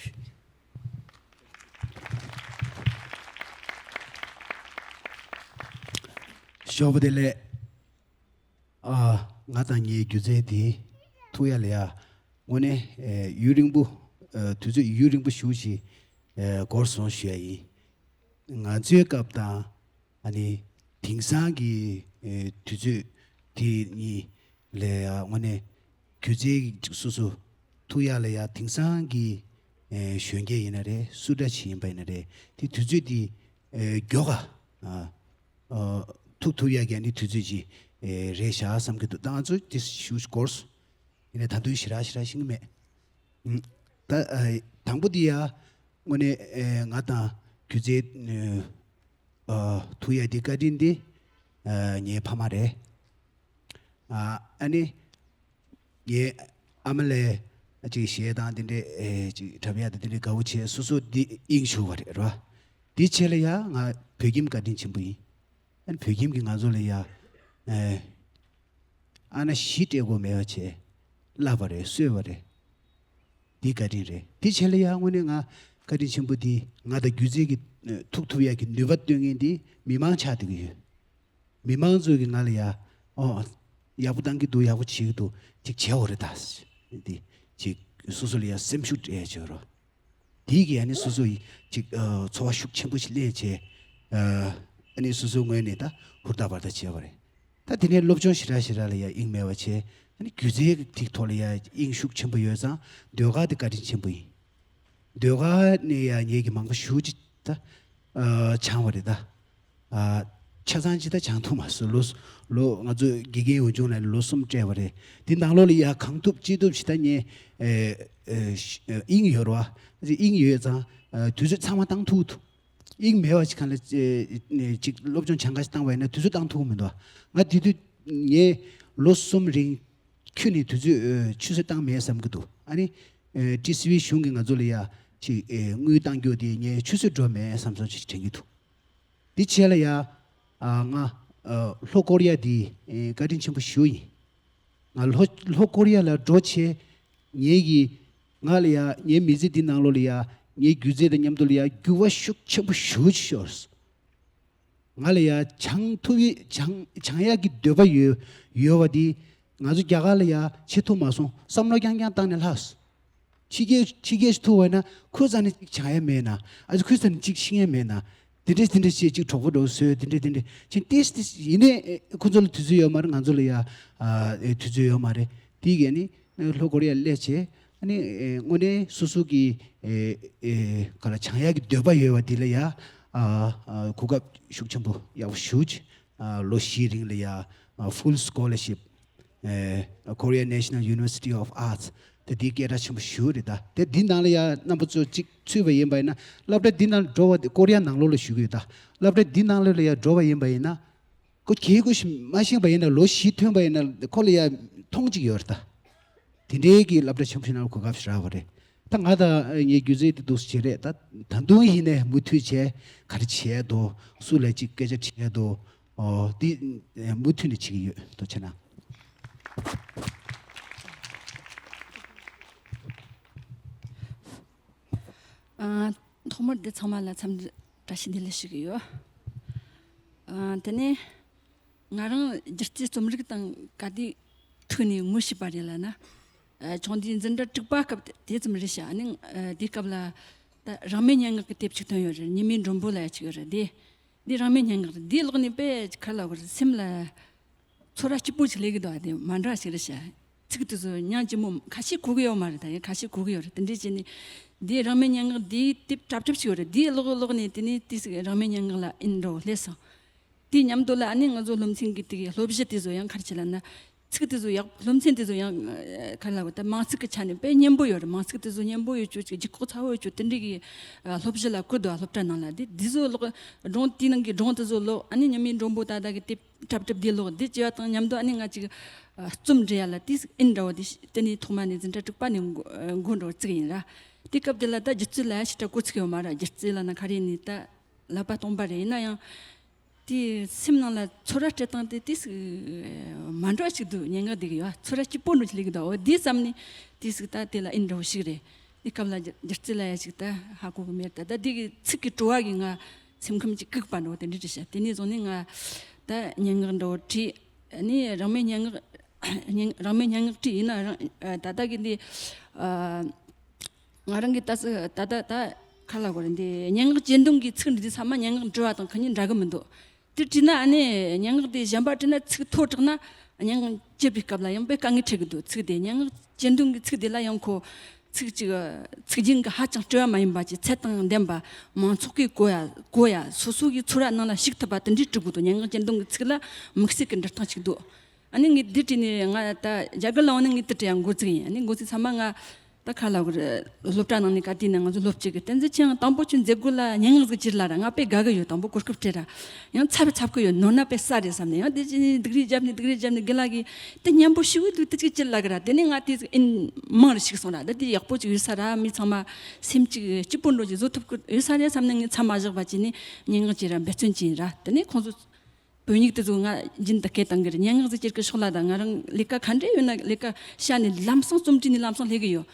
ཞོགས་པ་བདེ་ལེགས། ཨ་ང་དང་ངའི་སྒྱུ་རྩལ་དེ་ཐུག་ཡ་ལ་ཡ་དངོས་གནས་ཨེ་ཡུན་རིང་པོ་ཨེ་དུས་ཚོད་ཡུན་རིང་པོ་ཞེ་པོ་ཅིག་ཨེ་འགོར་སོང་ཞུ་ཡ་ཡིན། ང་ཚོའི་སྐབས་དང་ཨ་ནི་དེང་སང་གི་ཨེ་དུས་ཚོད་དེ་གཉིས་ལས་ཡ་དངོས་གནས་སྒྱུ་རྩལ་གྱི་སོ་སོ་ཐུག་ཡག་ལ་ཡ་དེང་སང་གི་ཨེ་གཞོན་སྐྱེས་ཡིན་ན་རེད། སུ་འདྲ་ཞིག་ཡིན་པ་ཡིན་ན་རེད། དེ་དུས་ཚོད་དེ་ཨེ་མགྱོགས་ག་ཨ་ཨ་ཐུག་ཐུག་ཡག་གི་ཨ་ནི་དུས་ཚོད་ཅིག་ཨེ་རེད་ཤག་བསམ་གྱི་འདུག་ད་ང་ཚོ་དེ་ཞུ་འགོར་སོང་། ཡིན་ནའི་ད་དུང་ཞེ་དྲག་ཞེ་དྲག་ཤེས་ཀྱི་མེད། ཨུམ། ད་ཨ་དང་པོ་དེ་ཡ་དངོས་གནས་ཨེ་ང་དང་སྒྱུ་རྩལ་ཨ་ཐུག་ཡ་དེ་བཀའ་དྲིན་དེ་ཨ་ངའི་ཕ་མ་རེད། ཨ་ཨ་ནི་ངའི་ཨ་མ་ལགས་ཅིག་གཞས་དང་དེ་འདྲའི་ཨེ་ཅིག་འཁྲབ་ཡ་དང་དེ་འདྲའི་དགའ་བོ་བྱས་སོ་སོ་འདི་དབྱིངས་ཞུགས་པ་རེད་ར། དེ་བྱས་ལ་ཡ་ང་བོད་ཁྱིམ་བཀའ་དྲིན་ཆེན་པོ་ཡིན། ཨ་ནི་བོད་ཁྱིམ་གྱིས་ང་ཚོ་ལ་ཡ་ཨེ་ཨ་ན་གཞི་སྤྲད་དགོས་མེད་པ་བྱས་བསླབས་པ་རེད། གསོས་པ་རེད། འདི་བཀའ་དྲིན་རེད། དེ་བྱས་ལ་ཡ་དངོས་གནས་ང་བཀའ་དྲིན་ཆེན་པོ་འདི་ང་དང་སྒྱུ་རྩལ་གྱི་ཨེ་ཐུག་ཐུབ་ཡ་གི་ནུས་པ་སྟོན་མཁན་འདི་མི་མང་ཆགས་བསྡད་ཀྱི་ཡོད། མི་མང་ཚོས་ཀྱིས་ང་ལ་ཡ་ཨོ་ཡག་པོ་བཏང་གི་འདུག་ཡག་པོ་བྱེད་ཀྱི་འདུག་ཅིག་བྱེད་འོ་རེད་ད། འདི་ཅིག་སོ་སོ་ལ་ཡ་སེམས་ཤུགས་སྤྲད་བྱེད་རོགས། དེའི་གི་ཨ་ནི་སོ་སོ་ཡི་ཅིག་ཨ་ཚོར་བ་ཤུགས་ཆེན་པོ་ཞིག་སླེབས་བྱས། ཨ་ཨ་ནི་སོ་སོའི་ངོས་ནས་ད་ཧུར་ཐག་བར་ཐག་བྱས་པ་རེད། ད་དེ་ནས་སློབ་སྦྱོང་ཞེ་དྲག་ཞེ་དྲག་ལ་ཡ་དབྱིངས་མེད་པ་བྱས། ཨ་ནི་སྒྱུ་རྩལ་གྱི་ཐོག་ལ་ཡ་དབྱིངས་ཤུགས་ཆེན་པོ་ཡོད་ཙང་ཟློས་གར་དེ་བཀའ་དྲིན་ཆེན་པོ་ཡིན། ཟློས་གར་ནས་ཡ་ངེད་ཀྱི་མང་པོ་ཞེ་པོ་ཅིག་ད་ཨ་སྦྱངས་པ་རེད་ད། ཨ་ཆ་ཚང་ཅིག་ད་སྦྱང་ཐུབ་མ་སོང་། ལོ་ལོ་ང་ཚོ་དགེ་རྒན་འོས་སྦྱོང་ལ་ལོ་གསུམ་སྤྲད་པ་རེད། དེ་ནང་ལོགས་ལ་ཡ་གང་ཐུབ་ཅི་ཐུབ་ཞིག་ད་ངས་ཨེ་ཨེ་ཤ་ཨེ་དབྱིངས་ཡོད་རེད་བ། དབྱིངས་ཡོད་ཙང་ཨ་དུས་ཚོད་ཚང་མ་བཏང་ཐུབ་ཐུབ། དབྱིངས་མེད་པ་ཅིག་གང་ལ་ཨེ་ཅིག་སློབ་སྦྱོང་སྦྱང་ག་ཞིག་བཏང་བ་ཡིན་ན་དུས་ཚོད་བཏང་ཐུབ་ཀྱི་མི་འདུག་ང་དེ་དུས་ངས་ལོ་གསུམ་རིང་ཁྱོན་ནས་དུས་ཚོད་ཨེ་ཆུད་ཟོས་བཏང་མེད་བསམ་གྱི་འདུག་ཨ་ནི་ཨེ་ཊི་སི་ཝི་གཞུང་གིས་ང་ཚོ་ལ་ཡ་ཅིག་ཨེ་དངུལ་བཏང་རྒྱུ་དེ་ངས་ཆུད་ཟོས་འགྲོ་མེད་བསམ་སོང་ཅིག་དྲན་གྱི་འདུག་དེ་བྱས་ལ་ཡ་ཨ་ང་ཨ་ལྷོ་ཀོ་རི་ཡ་དེ་ཨེ་བཀའ་དྲིན་ཆེན་པོ་ཞེ་པོ་ཡིན། ང་ལྷོ་ལྷོ་ཀོ་རི་ཡ་ལ་འགྲོ་བྱས་ངེད་ཀྱི་ང་ལ་ཡ་ངའི་མི་ཚེ་འདི་ནང་ལོགས་ལ་ཡ་ངའི་སྒྱུ་རྩལ་དང་མཉམ་དུ་ལ་ཡ་འགྱུར་བ་ཤུགས་ཆེན་པོ་ཞེ་པོ་ཅིག་ཤོར་སོང་། ང་ལ་ཡ་སྦྱང་ཐུབ་ཡི་སྦྱང་སྦྱང་ཡག་གི་འདོད་པ་ཡོད་ཡོད་པ་འདི་ང་ཚོ་རྒྱ་གར་ལ་ཡ་བྱེད་ཐུབ་མ་སོང་། བསམ་བློ་རྐྱང་རྐྱང་བཏང་ནས་ལྷག་སོང་། ཕྱི་རྒྱལ་ཕྱི་རྒྱལ་ཞིག་ཐུག་པ་ཡིན་ན་ཁོའི་རྩ་ནས་གཅིག་སྦྱང་ཡ་མེད་ན། ཨ་ཅེ་ཁོའི་རྩ་ནས་གཅིག་ཤེས་ཡ་མེད་ན། དེ་འདྲས་དེ་འདྲས་བྱས་གཅིག་གྲོགས་པོ་འདྲ་བོ་བཟོས། དེ་འདྲས་དེ་འདྲས་བྱས་ཏིས་ཏིས་ཡིན་ནའི་ཁོ་ཚོ་ལ་དུས་ཚོད་ཡོད་མ་རེད། ང་ཚོ་ལ་ཡ་ཨ་དུས་ཚོད་ཡོད་མ་རེད། དེའི་གས་ནི་ལྷོ་ཀོ་རི་ཡ་སླེབས་བྱས་ཨ་ནི་དངོས་གནས་སོ་སོ་གི་ཨེ་ཨེ་ག་ལ་སྦྱང་ཡ་གི་འདོད་པ་ཡོད་པ་དེ་ལ་ཡ་ཨ་ཨ་གོ་སྐབས་ཤུགས་ཆེན་པོ་ཡག་པོ་ཞུ་ཅིག་ཨ་ལོ་བཞིའི་རིང་ལ་ཡ་ཨ་full scholarship ཨེ་Korea National University of Arts དེ་དེའི་སྐད་གྲགས་ཆེན་པོ་ཞིག་རེད་ད། དེ་འདི་ནང་ལ་ཡ་རྣམ་པ་ཚོ་གཅིག་ཚུད་པ་ཡིན་པ་ཡིན་ན་སློབ་གྲྭ་འདི་ནང་ལ་འགྲོ་བ་དེ་ཀོ་རི་ཡ་ནང་ལོགས་ལ་ཞུ་གི་ཡོད་ད། སློབ་གྲྭ་འདི་ནང་ལོགས་ལ་ཡ་འགྲོ་བ་ཡིན་པ་ཡིན་ན་ཁོ་གལ་ཁོ་ཤི་མ་ཤེས་པ་ཡིན་ན་ལོ་བཞི་ཐོན་པ་ཡིན་ན་ཁོ་ལ་ཡ་མཐོང་གཅིག་ཡོད་རེད་ད། དེ་འདྲའི་གི་སློབ་གྲྭ་ཆེན་པོ་ཞིག་ནང་ལ་གོ་སྐབས་ཞིག་རག་པ་རེད། ད་ང་དང་ངའི་སྒྱུ་རྩལ་དེ་འདུག་སེ་བྱེད་རེད་ད། ད་དུང་ཡིན་ནའི་མུ་མཐུད་བྱས་ག་རེ་བྱེད་ཡ་འདུག་སུ་ལ་ཅིག་སྐད་ཆ་དྲི་ཡ་འདུག་ཨོ་དེ་མུ་མཐུད་ནས་བྱེད་ཀྱི་ཡོད། ཐུགས་རྗེ་གནང་། ཨ། ཐོག་མར་འདི་ཚང་མ་ལ་འཚམས་འདྲི་བཀྲ་ཤིས་བདེ་ལེགས་ཞུ་གི་ཡོད། ཨ། དེ་ནས་ང་རང་སྒྱུ་རྩལ་རྩོམ་རིག་དང་ག་དུས་ཐུག་ནས་ངོ་ཤེས་པ་རེད་ལབ་ན། ཨ། ཆུང་དུས་འཛིན་གྲྭ་དྲུག་པ་སྐབས་དེ་ཙམ་རེད་ཤག་ཨ་ནི་ཨ་དེའི་སྐབས་ལ་ད་རང་མོས་སྙན་ངག་གི་དེབ་ཅིག་ཐོན་ཡོད་རེད། ཉི་མའི་མགྲོན་པོ་ལབ་ཡ་ཅིག་ཡོད་རེད་དེ། འདི་རང་མོས་སྙན་ངག་རེད། འདི་ཀློག་ནས་དཔེ་ག་རེ་ལབ་དགོས་རེད། སེམས་ལ་ཚོར་བ་སྐྱིད་པོ་ཞིག་སླེབས་ཀྱི་འདུག་ཨ་དེ་མ་འདྲ་བ་ཞིག་རེད་ཤག་ཚིག་དེ་ཚོ་སྙིང་རྗེ་མོ་ཁ་ཤས་གོ་གི་ཡོད་མ་རེད། ད་ཡང་ཁ་ཤས་གོ་གི་ཡོད་རེད། དེ་འདྲས་བྱས་ནས་འདི་རང་མོས་སྙན་ངག་འདིའི་དེབ་གྲབས་གྲབས་ཤིག་ཡོད་རེད། འདི་ཀློག་ཀློག་ནས་དེ་ནས་དེ་ཟིག་རང་མོས་སྙན་ངག་ལ་ཨིན་འགྲོ་སླེབས་སོང་། དེའི་མཉམ་དུ་ལ་ཨ་ནི་ང་ཚོ་སློབ་ཚན་གྱི་དེ་གའི་སློབ་གཞི་དེ་ཚོ་ཡང་ག་རེ་བྱས་ལབ་ན། ཚིག་དེ་ཚོ་ཡག་སློབ་ཚན་དེ་ཚོ་ཡང་ཨ་ག་རེ་ལབ་དགོས། ད་མིང་ཚིག་གི་ཆ་ནས་དཔེ་སྙན་པོ་ཡོད་རེད། མིང་ཚིག་དེ་ཚོ་སྙན་པོ་ཡོད་ཅོག་ཅིག་ལྗིད་ཁོག་ཚ་བོ་ཡོད་ཅོག་དེ་འདྲས་ཀྱི་ཨ་སློབ་གཞི་ལ་བཀོད་འདུག་ཨ་སློབ་གྲྭ་ནང་ལ། དེ་དེ་ཚོ་ཀློག་སྒྲུང་དེའི་ནང་གི་སྒྲུང་དེ་ཚོ་ཀློག་ཨ་ནི་ཉི་མའི་མགྲོན་པོ་ད་ལྟ་གི་དེབ་གྲབས་གྲབས་དེ་ཀློག་དེ་བྱས་པ་དང་མཉམ་དུ་ཨ་ནི་ང་ཅིག་ཨ་རྩོམ་འབྲི་ཡ་ལ་དེ་ཨིན་འདྲ་བོ་དེ་དེ་ནས་ཐོག་མ་ནས་འཛིན་གྲྭ་དྲུག་པ་ནས་མགོ་མགོ་འགྲོ་བརྩིགས་ཡིན་ར། དེ་སྐབས་དེ་ལ་ད་སྒྱུ་རྩལ་ལ་ཞེ་དྲག་གོ་ཚིག་ཡོད་མ་ར། སྒྱུ་རྩལ་ལ་ན་ག་རེ་ནས་ད་ཀླད་པ་སྟོང་པ་རེད། ཡིན་ན་ཡང་དེ་སེམས་ནང་ལ་ཚོར་བ་སྤྲད་སྟངས་དེ་དེ་ཟིག་མ་འདྲ་བ་ཞིག་འདུག་སྙན་ངག་དེ་གི་ཡོད་ཚོར་བ་སྐྱིད་པོ་འདྲ་ཞིག་སླེབས་གི་འདུག་འོ་དེ་བསམ་ནས་དེ་ཟིག་ད་དེ་ལ་ཨིན་འདྲ་བོ་ཞིག་རེད། དེ་སྐབས་ལ་སྒྱུ་རྩལ་ལ་ཡ་ཞིག་ད་ཧ་གོ་གི་མེད། ད་ད་དེ་གི་ཚིག་གི་བྲོ་བ་གི་ང་སེམས་ཁམས་ཅིག་བཀུག་པ་འདྲ་བོ་དེ་འདྲ་རེད་ཤག་དེ་ནས་བཟུང་ནས་ང་ད་སྙན་ངག་འདྲ་བོ་བྲིས། ཨ་ནི་རང་མོས་སྙན་ངག་སྙན་རང་མོས་སྙན་ངག་བྲིས་ཡིན་ན་རང་ད་ལྟ་གི་འདི་ཨ་ང་རང་གི་ད་ད་ད་ད་ག་རེ་ལབ་དགོས་རེད། འདི་སྙན་ངག་གཅེས་འདོན་གྱི་ཚིག་འདི་ཚང་མ་སྙན་ངག་འབྲི་བ་དང་ཁ་ཉིན་འདྲ་གི་མི་འདུག་དེ་བྲིས་ན་ཨ་ནི་སྙན་ངག་དེ་གཞན་པ་བྲིས་ན་ཚིག་མཐོ་དྲགས་ན་སྙན་ངག་བཅད་པའི་སྐབས་ལ་ཡང་དཔེ་དཀའ་ངལ་འཕྲད་ཀྱི་འདུག་ཚིག་དེ་སྙན་ངག་གཅེས་འདོན་གྱི་ཚིག་དེ་ལ་ཡང་ཁོ་ཚིག་གཅིག་ཚིག་རྒྱན་གྱི་ཧ་ཅང་སྤྲོས་པ་མ་ཡིན་པ་ཅིག་ཚད་དང་ལྡན་པ་མང་ཚོགས་ཀྱིས་གོ་ཡ་གོ་ཡ་སོ་སོ་གི་ཚོར་བ་ནང་ལ་ཞུགས་ཐུབ་པ་དེ་འདྲའི་བྲི་དགོས་འདུག་སྙན་ངག་གཅེས་འདོན་གྱི་ཚིག་ལ་དམིགས་བསལ་གྱི་འབྲི་སྟངས་ཅིག་འདུག་ཨ་ནི་ངས་འདི་བྲིས་ནས་ང་ད་རྒྱ་གར་ལ་འོང་ན་ངས་དེ་བྲི་ཡ་འགོ་བཙུགས་ཡིན། ཨ་ནི་འགོ་ཚུགས་ཚང་མ་ང་ད་ག་རེ་ལབ་དགོས་རེད། སློབ་གྲྭ་ནང་ནས་ག་དུས་ནས་ང་ཚོ་སློབ་སྤྱི་གི་བསྟན་འཛིན་ཁྱེད་རང་དང་པོ་ཁྱོད་མཛད་སྒོ་ལ་སྙན་ངག་ཟིག་ཅིག་ལབ་ར། ང་དཔེ་དགའ་གི་ཡོད། དང་པོ་གོ་སྐབས་སྤྲད་ར། ཡང་ཚ་བའི་ཚབ་གི་ཡོད་ནོར་ན་དཔེ་ས་རེད་བསམ་ནས་ཡང་དེ་ཅི་ནས་སྡུག་རུས་བརྒྱབ་ནས་སྡུག་རུས་བརྒྱབ་ནས་དགེ་ལགས་ཀྱིས་དེ་སྙན་པོ་ཞིག་འདུག་དེ་ཅིག་ཅིག་ལབ་གི་ར། དེ་ནས་ང་དེ་ཨིན་མང་རུ་ཞིག་སོང་ར། ད་དེ་ཡག་པོ་ཅིག་ཡོད་ས་ར། མི་ཚང་མ་སེམས་ཅིག་སྐྱིད་པོ་འགྲོ་ཅིག་བཟོ་ཐུབ་ཀི་ཡོད་ས་རེད་བསམ་ནས་ངས་མཚམས་མ་བཞག་པ་བྱས་ནས་སྙན་ངག་ཅིག་ར་འབད་བརྩོན་བྱས་ཡིན་ར། དེ་ནས་ཁོང་ཚོ་བོད་ཡིག་དེ་ཚོ་ང་རྒྱུན་དུ་སྐད་བཏང་གི་རེད། སྙན་ངག་ཟེར་ཁྱེར་གི་ཤོག་ལ་ད་ང་རང་ལས་ཀ་ག་འདྲས་ཡོད་ན་ལས་ཀ་བྱས་ནས་ལམ་སང་རྩོམ་བྲིས་ནས་ལམ་སང་སླེབས་གི་ཡོད།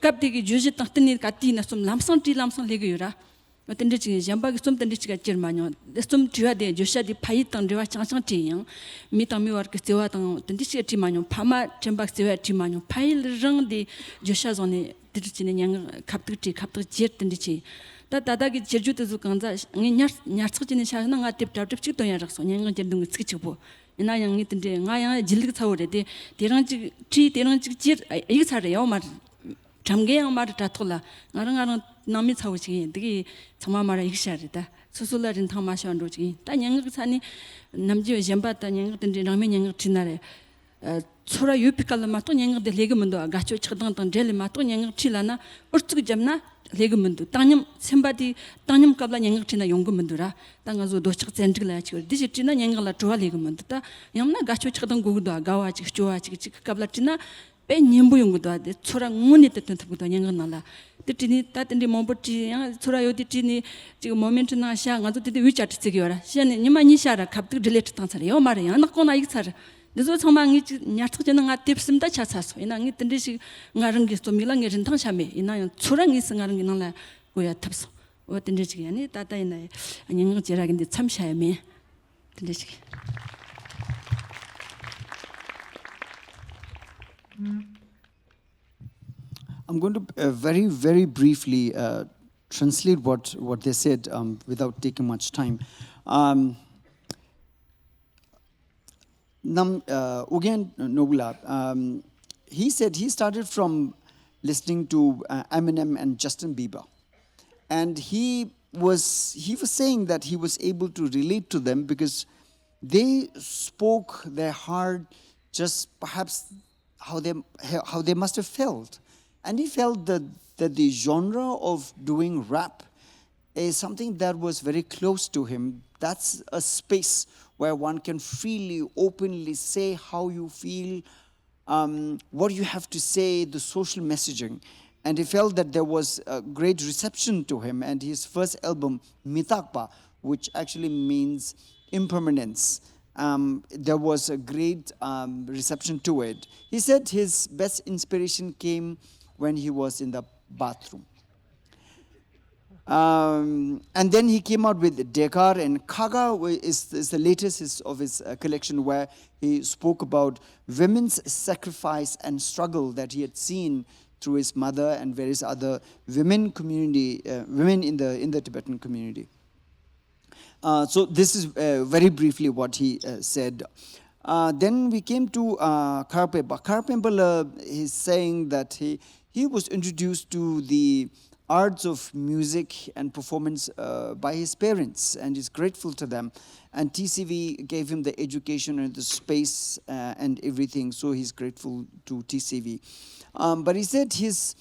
སྐབས་དེ་གི་བརྗོད་གཞི་དང་བསྟུན་ནས་ག་དུས་ཡིན་ན་རྩོམ་ལམ་སང་བྲིས་ལམ་སང་སླེབས་གི་ཡོད་ར། དེ་འདྲ་ཅིག་གཞན་པ་གི་རྩོམ་དེ་འདྲ་ཅིག་ག་བསྐྱུར་མ་མྱོང་། རྩོམ་བྲིས་པ་དེ་བརྗོད་བྱ་དེ་ཕ་ཡུལ་དང་འབྲེལ་བ་རྐྱང་རྐྱང་བྲིས་ཡང་། མི་དང་མི་བར་གྱི་བརྩེ་བ་དང་དེ་འདྲ་ཅིག་བྲིས་མ་མྱོང་། ཕ་མ་དྲན་པ་བརྩེ་བ་བྲིས་མ་མྱོང་། ཕ་ཡུལ་རང་དེ་བརྗོད་བྱ་བཟུང་ནས་དེ་འདྲ་བྱས་ནས་སྙན་ངག་ཁ་བཏུག་བྲིས། ཁ་བཏུག་བསྒྱུར། དེ་འདྲ་བྱས། ད་ད་ལྟ་གི་བསྒྱུར་བཅོས་དེ་ཚོ་གང་ཚ་ངས་ཉར་ཉར་ཚགས་བྱས་ནས་བཞག་ན་ང་དེབ་གྲབས་གྲབས་གཅིག་བཏོན་ཡ་རག་སོང་། སྙན་ངག་བསྒྱུར་འདོན་གི་ཚིག་གཅིག་པོ། ཡིན་ན་ཡང་ངས་དེ་འདྲའི་ང་ཡང་སྒྱིད་ལུག་ཚ་བོ་རེད་དེ། དེ་རང་གཅིག་བྲིས། དེ་རང་གཅིག་བསྒྱུར། ཡིག་ཚར་རེད་ཡོད་མ་རེད། གྲམ་གེ་ཡང་མ་རེད་དྲ་ཐོག་ལ། ང་རང་ང་རང་ནང་མི་ཚ་བོ་ཞིག་ཡིན། དེ་གི་ཚང་མ་མ་ར་ཡིག་ཤ་རེད་ད། སོ་སོ་ལ་རིན་ཐང་མ་ཤོར་འགྲོ་ཅིག་ཡིན། ད་སྙན་ངག་ཚ་ནི་ནམ་རྒྱུན་གཞན་པ་ད་སྙན་ངག་དེ་འདྲའི་རང་མོས་སྙན་ངག་བྲིས་ན་རེད། ཨ། ཚོར་བ་ཡོད་པའི་སྐབས་ལ་མ་གཏོགས་སྙན་ངག་དེ་སླེབས་གི་མི་འདུག་ཨ། དགའ་སྐྱོ་ཆགས་སྡང་དང་འབྲེལ་ལས་མ་གཏོགས་སྙན་ངག་བྲིས་ལབ་ན་ཨུ་ཚུགས་བརྒྱབ་ན་སླེབས་གི་མི་འདུག་བཏང་སྙོམས་སེམས་པ་དེ་བཏང་སྙོམས་སྐབས་ལ་སྙན་ངག་བྲིས་ན་ཡོང་གི་མི་འདུག་ར། ད་ང་ཚོ་འདོད་ཆགས་བཙན་འགྲིག་ལ་ཡ་ཅིག་ཡོད་རེད། འདི་ཞིག་བྲིས་ན་སྙན་ངག་ལ་བྲོ་བ་སླེབས་གི་མི་འདུག་ད་ཡང་ན་དགའ་སྐྱོ་ཆགས་སྡང་དགོས་གི་འདུག་ཨ། དགའ་བ་ཅིག་སྐྱོ་བ་ཅིག་ཅིག་གི་སྐབས་ལ་བྲིས་ན་དཔེ་སྙན་པོ་ཡོང་གི་འདུག་ཨ། དེ་ཚོར་བ་དངོས་གནས་དེ་སྟོན་ཐུབ་གི་འདུག་སྙན་ངག་ནང་ལ། དེ་བྲིས་ནས་ད་དེ་འདྲའི་མང་པོ་བྲིས། ཡང་ཚོར་བ་ཡོད་དེ་བྲིས་ནས་ཅིག་མོ་མེན་ཊི་ནང་བཞག་ང་ཚོ་དེ་དུས་འུར་ཅག་བྲིས་ཚིག་ཡོད་ར། བཤད་ནས་ཉི་མ་གཉིས་ཤར་ར། ཁ་བཏུག་འབྲི་ལེ་བྲིས་བཏང་ཚར་ཡོད་མ་རེད། ཡང་ནག་ཁོང་ན་ཡིག་ཚར། འདི་ཚོ་ཚང་མ་ངས་ཅིག་ཉར་ཚགས་བྱས་ན་ང་དེབ་གསུམ་ད་ཆ་ཚར་སོང་། ཡིན་ན་ངས་དེ་འདྲ་ཞིག་ང་རང་གི་རྩོམ་ཡིག་ལ་ངས་རིན་ཐང་ཆ་མེད། ཡིན་ན་ཡང་ཚོར་བ་དངོས་སུ་ང་རང་གི་ནང་ལ་གོ་ཡ་ཐུབ་སོང་། འོ་དེ་འདྲ་ཞིག་ཡིན་ནི་ད་ལྟ་ཡིན་ན་སྙན་ངག་བྱེད་ར་གི་འདི་མཚམས་བཞག་ཡ་མེད། དེ་འདྲ་ཞིག I'm going to uh, very, very briefly uh, translate what, what they said um, without taking much time. Um, Nam uh, Ugyen Nogla, um, he said he started from listening to uh, Eminem and Justin Bieber, and he was he was saying that he was able to relate to them because they spoke their heart, just perhaps how they how they must have felt. And he felt that that the genre of doing rap is something that was very close to him. That's a space where one can freely, openly say how you feel, um, what you have to say, the social messaging. And he felt that there was a great reception to him. And his first album, Mitakpa, which actually means impermanence, um, there was a great um, reception to it. He said his best inspiration came when he was in the bathroom. Um, and then he came out with Dekar and Khaga is, is the latest is of his uh, collection, where he spoke about women's sacrifice and struggle that he had seen through his mother and various other women community, uh, women in the in the Tibetan community. Uh, so this is uh, very briefly what he uh, said. Uh, then we came to uh, Kharpe Ba. Kharpe Ba, uh, he's saying that he, he was introduced to the arts of music and performance uh, by his parents, and he's grateful to them. And T C V gave him the education and the space uh, and everything, so he's grateful to T C V. Um, but he said his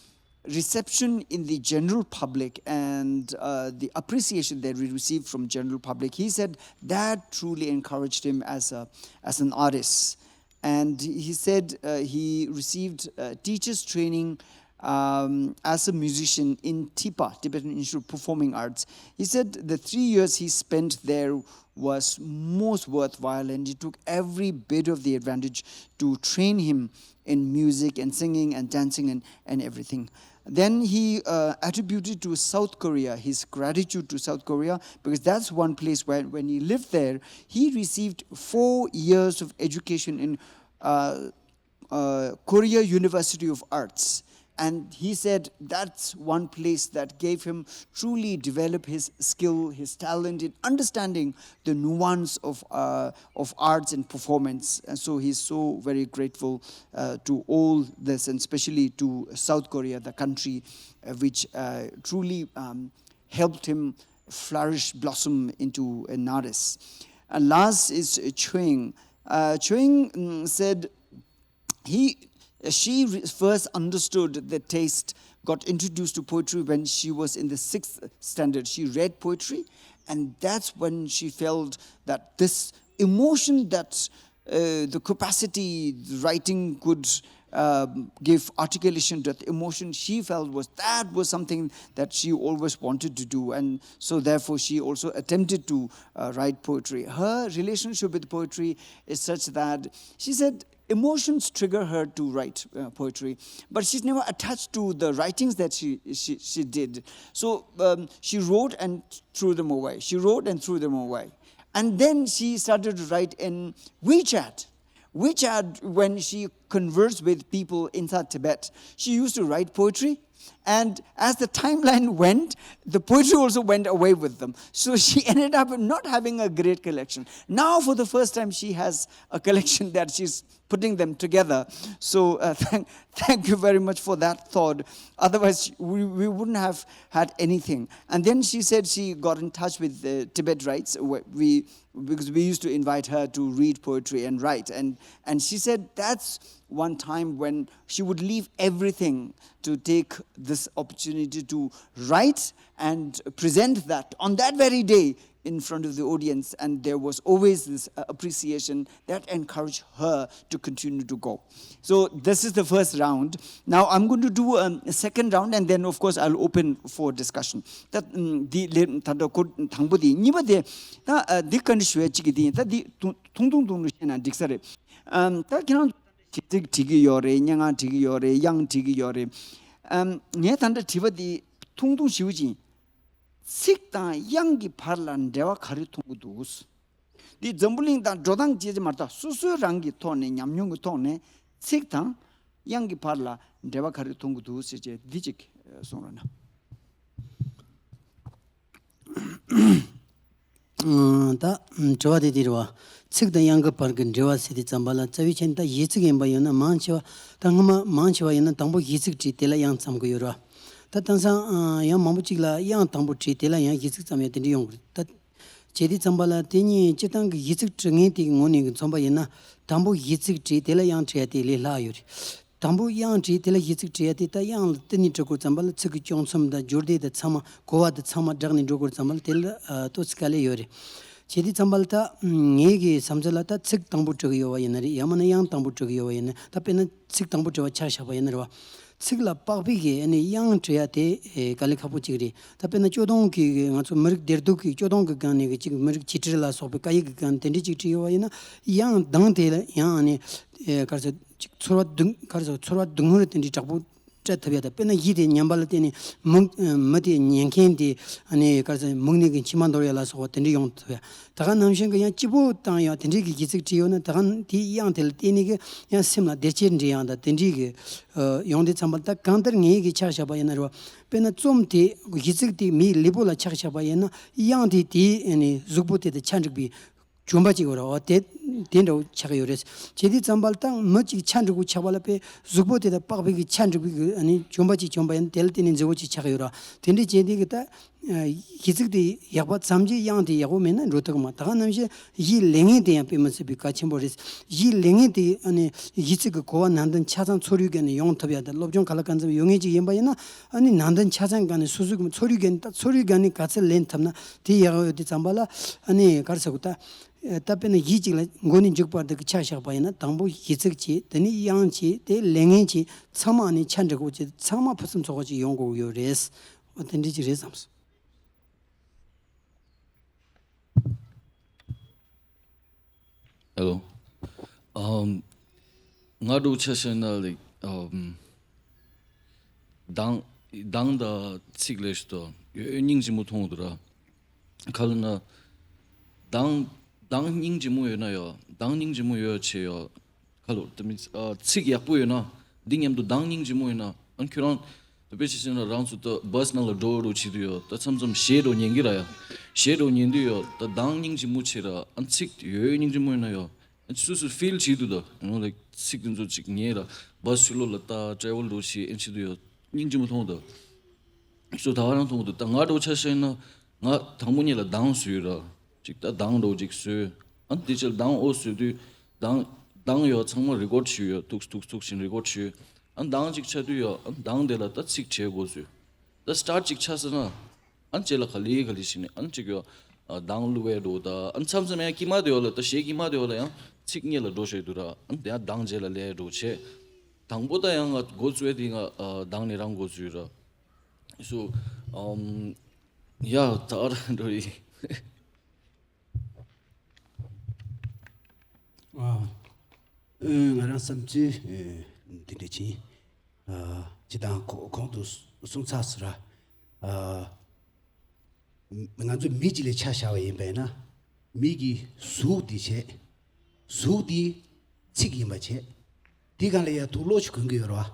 reception in the general public and uh, the appreciation that we received from general public, he said that truly encouraged him as a as an artist. And he said uh, he received uh, teachers training um, as a musician in TIPA, Tibetan Institute of Performing Arts. He said the three years he spent there was most worthwhile, and he took every bit of the advantage to train him in music and singing and dancing and, and everything. Then he uh, attributed to South Korea his gratitude to South Korea, because that's one place where, when he lived there, he received four years of education in uh, uh, Korea University of Arts. And he said that's one place that gave him truly develop his skill, his talent in understanding the nuance of, uh, of arts and performance. And so he's so very grateful uh, to all this, and especially to South Korea, the country uh, which uh, truly um, helped him flourish, blossom into an artist. And last is Chuing. Uh, Chuing mm, said he she first understood the taste, got introduced to poetry when she was in the sixth standard. She read poetry, and that's when she felt that this emotion that uh, the capacity writing could um, give articulation to the emotion she felt was that was something that she always wanted to do, and so therefore she also attempted to uh, write poetry. Her relationship with poetry is such that she said emotions trigger her to write uh, poetry, but she's never attached to the writings that she she, she did. So um, she wrote and threw them away. She wrote and threw them away. And then she started to write in WeChat. WeChat, when she conversed with people inside Tibet, she used to write poetry. And as the timeline went, the poetry also went away with them. So she ended up not having a great collection. Now, for the first time, she has a collection that she's putting them together. So uh, thank, thank you very much for that thought. Otherwise, we, we wouldn't have had anything. And then she said she got in touch with the Tibet Writes. We, because we used to invite her to read poetry and write. And, and she said that's one time when she would leave everything to take this opportunity to write and present that on that very day in front of the audience, and there was always this uh, appreciation that encouraged her to continue to go. So this is the first round. Now I'm going to do um, a second round, and then of course I'll open for discussion. ད་འདི་ལེ་ད་ལྟ་ཁོ་དང་པོ་དེ། གཉིས་པ་དེ་ད་འདི་ག་འདྲ་ཞུ་ཡ་གཅིག་གི་དེ་ད་འདི་ཐུང་ཐུང་ཐུང་ཐུང་བཤད་ན་འགྲིག་ས་རེད། ད་ཁྱེད་རང་ཚོ་གཞས་ཚིག་བྲིས་ཀྱི་ཡོད་རེད། སྙན་ངག་བྲིས་ཀྱི་ཡོད་རེད། དབྱངས་བྲིས་ཀྱི་ཡོད་རེད། ངས་ད་ལྟ་བྲིས་པ་འདི་ཐུང་ཐུང་ཞེ་པོ་ཅིག་ཚིག་དང་དབྱངས་ཀྱི་བར་ལ་འབྲེལ་བ་ག་རེ་མཐོང་གི་འདུག་འདི་འཛམ་བུ་གླིང་དང་འགྲོ་སྟངས་བཅས་ཀྱི་མ་རེད། ད་སོ་སོའི་རང་གི་ཐོག་ནས་ཉམས་མྱོང་གི་ཐོག་ནས་ཚིག་དང་ དབྱངས་ཀྱི་བར་ལ་འབྲེལ་བ་ག་རེ་མཐོང་གི་འདུག་ཟེར་བྱས་འདི་གཅིག་གསུང་རོགས་གནང་། ཨང་། ད་དྲི་བ་དེ་འདི་རེད་བ། ཚིག་དང་དབྱངས་ཀྱི་བར་གྱི་འབྲེལ་བ་ཟེར་དུས་ཙམ་པ་ལ་རྩ་བའི་ཆ་ནས་ད་གཞས་ཚིག་ཡིན་པ་ཡིན་ན་མང་ཆེ་བ། ད་སྔོན་མ་མང་ཆེ་བ་ཡིན་ན་དང་པོ་གཞས་ཚིག་བྲིས་དེ་ལ་དབྱངས་བརྩམ་གི་ཡོད་རེད་བ། ད་དེང་སང་ཨང་ཡང་མང་པོ་ཅིག་ལ་དབྱངས་དང་པོ་བྲིས་དེ་ལ་ཡང་གཞས་ཚིག་བརྩམ་ཡ་དེ་འདྲ་ཡོང་གི་རེད་ད། བྱས་དུས་ཙམ་པ་ལ་དེ་གཉིས་སྤྱིར་བཏང་གི་གཞས་ཚིག་འབྲི་མཁན་དེ་གི་ངོས་ནས་མཚོན་པ་ཡིན་ན། དང་པོ་གཞས་ཚིག་བྲིས་དེ་ལ་དབྱངས་བྲིས་ཡ་དེ་ལས་སླ་ཡོད་རེད། དང་པོ་དབྱངས་བྲིས་དེ་ལ་གཞས་ཚིག་བྲིས་ཡ་དེ་ད་དབྱངས་ལ་བསྟུན་ནས་འབྲི་དགོས་ཙམ་པ་ལ་ཚིག་གི་དཀྱོག་མཚམས་དང་སྦྱོར་སྡེ་དང་ཚང་མ་གོ་བ་དང་ཚང་མ་སྦྲགས་ནས་འགྲོ་དགོས་ཙམ་པ་ལ་དེ་ལ་ཨ་ཏོག་ཙམ་དཀའ་ལས་ཡོད་རེད། བྱས་དུས་ཙམ་པ་ལ་ད་ངའི་གི་བསམ་ཚུལ་ལ་ད་ཚིག་དང་པོ་འབྲི་གི་ཡོད་པ་ཡིན་ན་རེད། ཡང་མིན་ན་དབྱངས་དང་པོ་འབྲི་གི་ཡོད་པ་ཡིན་ན། ད་དཔེར་ན་ཚིག་དང་པོ་འབྲི་བ་ཆ་བཞག་པ་ཡིན་ན་རེད་བ། ཚིག་ལ་དཔག་པའི་གི་ཨ་ནི་དབྱངས་འབྲི་ཡ་དེ་ཨེ་དཀའ་ལས་ཁག་པོ་ཅིག་རེད། ད་དཔེར་ན་སྐྱོ་གདུང་གི་ང་ཚོ་མི་རིགས་བདེ་སྡུག་གི་སྐྱོ་གདུང་གི་སྒང་ནས་གི་ཅིག་མི་རིགས་བྱི་ཁྲི་ལ་སོགས་པའི་སྐད་ཡིག་གི་སྒང་དེ་འདྲ་ཅིག་བྲིས་ཡོད་པ་ཡིན་ན། དབྱངས་གདངས་དེ་ལ་ཡང་ཨ་ནི་ཨེ་ག་རེ་ཟེར་ཅིག་ཚོར་བ་སྡུག་ག་རེ་ཟེར་ཚོར་བ་སྡུག་བསྔལ་དེ་འདྲ་དྲག་པོ་སྤྲད་ཐུབ་ཡ་དང་། དཔེར་ན་གཞས་དེ་ཉན་པ་ལ་བརྟེན་ནས་མི་མི་དེ་ཉན་མཁན་དེ་ཨ་ནི་ག་རེ་ཟེར་མིག་ནས་གི་མཆི་མ་འདོར་ཡ་ལ་སོགས་པ་དེ་འདྲ་ཡོང་ཐུབ་ཡ། ད་ག་ནང་བཞིན་གི་ཡང་སྐྱིད་པོ་བཏང་ཡ་དེ་འདྲའི་གི་གཞས་ཚིག་བྲིས་ཡོད་ན། ད་ག་དེའི་དབྱངས་དེ་ལ་བརྟེན་ནས་གི་ཡང་སེམས་ལ་བདེ་སྐྱིད་འདྲི་ཡང་དང་དེ་འདྲའི་གི་ཡོང་དུས་ཙམ་པ་ལ། ད་གང་ལྟར་ངའི་གི་ཆ་བཞག་པ་ཡིན་ན་རེད་བ། དཔེར་ན་རྩོམ་དེ་གཞས་ཚིག་དེ་མིའི་ལུས་པོ་ལ་ཆ་བཞག་པ་ཡིན་ན། དབྱངས་དེ་དེའི་ཨ་ནི་གཟུགས་པོ་དེ་དང་ཆ་འགྲིག་པའི་བྱུང་བ་ཅིག་ཡོད་རེད་བ། དེ་དེ་འདྲ་བོ་ཆགས་ཡོད་རེད། བྱས་དུས་ཙམ་པ་ལ་ད་མི་གཅིག་ཆ་འགྲིག་པོ་ཆགས་པ་ལ་དཔེ་གཟུགས་པོ་དེ་དང་དཔག་པའི་གི་ཆ་འགྲིག་པའི་གི་ཨ་ནི་བྱུང་བ་ཅིག་བྱུང་བ་ཡིན་ན། དེ་ལ་བརྟེན་ནས་མཛེས་པོ་ཅིག་ཆགས་ཡོད་རེད་བ། དེ་འདྲ་བྱས་དུས་གི་ད། གཞས་ཚིག་དེ་ཡག་པ་བརྩམས་རྗེས་དབྱངས་དེ་ཡག་པོ་མེད་ན་འགྲོ་ཐུབ་ཀྱི་མ། ད་ག་ནང་བཞིན་གཞས་ལེན་མཁན་དེ་ཡང་དཔེ་མི་སྲིད་པའི་གལ་ཆེན་པོ་རེད། གཞས་ལེན་མཁན་དེ་ཨ་ནི་གཞས་ཚིག་གི་གོ་བ་ནན་ཏན་ཆ་ཚང་ཚོར་བའི་སྒང་ནས་ཡོང་ཐུབ་ཡ་དང་། སློབ་སྦྱོང་ག་ལ་གང་འཚམ་ཡོད་མཁན་ཅིག་ཡིན་པ་ཡིན་ན། ཨ་ནི་ནན་ཏན་ཆ་ཚང་སྒང་ནས་སོ་སོའི་གི་ཚོར་བའི་སྒང་ནས། ད་ཚོར་བའི་སྒང་ནས་ག་ཚོད་ལེན་ཐུབ་ན་དེ་ཡག་ཡོད་དུས་ཙམ་པ་ལ། ཨ་ནི་ག་རེ་ཟེར་དགོས། ད་ད་དཔེར་ན་གཞས་གཅིག་ལ་མགོ་ནས་མཇུག་བར་དུ་གི་ཆ་བཞག་པ་ཡིན་ན། དང་པོ་གཞས་ཚིག་བྱས། དེ་ནས་དབྱངས་བྱས། དེ་ལེན་མཁན་བྱས། ཚང་མ་ཨ་ནི་ཆ་འགྲིག་པོ་བྱས། ཚང་མ་ཕུན་སུམ་ཚོགས་པ་ཅིག་ཡོང་དགོས་ཡོད་རེད། འོ་དེ་འདྲ་ཅིག་རེད་བསམ་སོང་། ཧེ་ལོ། ཨམ། ང་འདྲ་བོ་ཆ་བཞག་ན་ལེགས། ཨམ། གདངས་གདངས་དང་ཚིག་ལས་ཞུ་དོ་ཡོད་སྙིང་རྗེ་མོ་མཐོང་འདུག་ར། ག་ལ་ན། གདངས་གདངས་སྙིང་རྗེ་མོ་ཡོད་ན་ཡོད། གདངས་སྙིང་རྗེ་མོ་ཡོད་ཆེ་ཡོད། ཁ་ལོ་དེ་མིན་ཨ་ཚིག་ཡག་པོ་ཡོད་ན། འདི་མཉམ་དུ་གདངས་སྙིང་རྗེ་མོ་ཡོད་ན། ཨ་ཁྱོད་རང་དེ་དཔེ་ཆ་བཞག་ན་རང་ཚོ་ད་བྷ་སི་ནང་ལ་འགྲོ་འགྲོ་བྱེད་དུས་ཡོད། ད་མཚམས་མཚམས་གཞས་འགྲོ་ཉན་གི་ར་ཡ། གཞས་འགྲོ་ཉན་དུས་ཡོད། ད་གདངས་སྙིང་རྗེ་མོ་བྱེད་ར། ཨ་ཚིག་ཡོད་སྙིང་རྗེ་མོ་ཡོད་ན་ཡོད། ཨ་སུ་སུ་ཕིལ་བྱེད་དུས་ད་ཡང་ལའིཀ་ཚིག་དེ་ཚོ་ཅིག་ཉན་ར། བྷ་སི་ཕྱི་ལོགས་ལ་ད་ཊེ་རེ་ཝལ་འགྲོ་བྱེད་ཨེ་བྱེད་དུས་ཡོད། སྙིང་རྗེ་མོ་མཐོང་ད། སོ་ད་ག་རང་མཐོང་འདུག་ད་ང་འདྲ་བོ་ཆ་བཞག་ན། ང་དང་པོ་ཉིད་ལ་གདངས་བཟོས་ར། ཅིག་ད་གདངས་འདྲ་བོ་ཅིག་བཟོས། ཨ་དེ་ཕྱིར་གདངས་འོ་བཟོས་དུས། གདངས་གདངས་ཡོད་ཚང་མ་རི་ཀོཌ་བྱས་ཡོད། ཐུག་ཐུག་ཐུག་བཞིན་རི་ཀོཌ་བྱས། ཨ་གདངས་ཅིག་ཆགས་དུས་ཡོད། ཨ་གདངས་དེ་ལ་ད་ཚིག་བྲིས་དགོས་བཟོས། ད་སི་ཊར་ཊི་ཅིག་ཆགས་ཟེར་ན། ཨ་རྗེས་ལ་ག་ལེ་ག་ལེ་བྱས་ནས་ཨ་ཅིག་ཡོད། ཨ་གདངས་བླུག་པའི་འདྲ་བོ་ད། ཨ་མཚམས་མཚམས་ཡང་དཀྱིལ་མ་དེ་བ་ལ། ད་གཞས་དཀྱིལ་མ་དེ་བ་ལ་ཡང་ཚིག་སྔོན་ལ་འགྲོ་བཞག་འདུག་ར། ཨ་དེ་ཡང་གདངས་རྗེས་ལ་སླེབས་འདྲ་བོ་བྱས། དང་པོ་ད་ཡང་ང་འགོ་བཙུགས་དེ་ང་ཨ་གདངས་ནས་རང་འགོ་བཙུགས་ར། སོ། ཨམ། ཡ་ད་ར་འགྲོ་ཡི། ཨ། ཨ་ང་རང་བསམ་ཚུལ་ཨ་འདི་འདྲ་ཅིག་ཨ་སྤྱིར་བཏང་གོ་གོང་དུ་གསུངས་ཚར་སོང་ར། ཨ་ང་ཚོ་མི་གཅིག་ལ་ཆ་བཞག་པ་ཡིན་པས་ན། མི་གི་གཟུགས་འདི་བྱས། གཟུགས་འདི་ཚིག་ཡིན་པ་བྱས། འདི་སྒང་ལ་ཡ་དུག་སློག་ཅིག་གོན་གྱི་ཡོད་རེད་བ།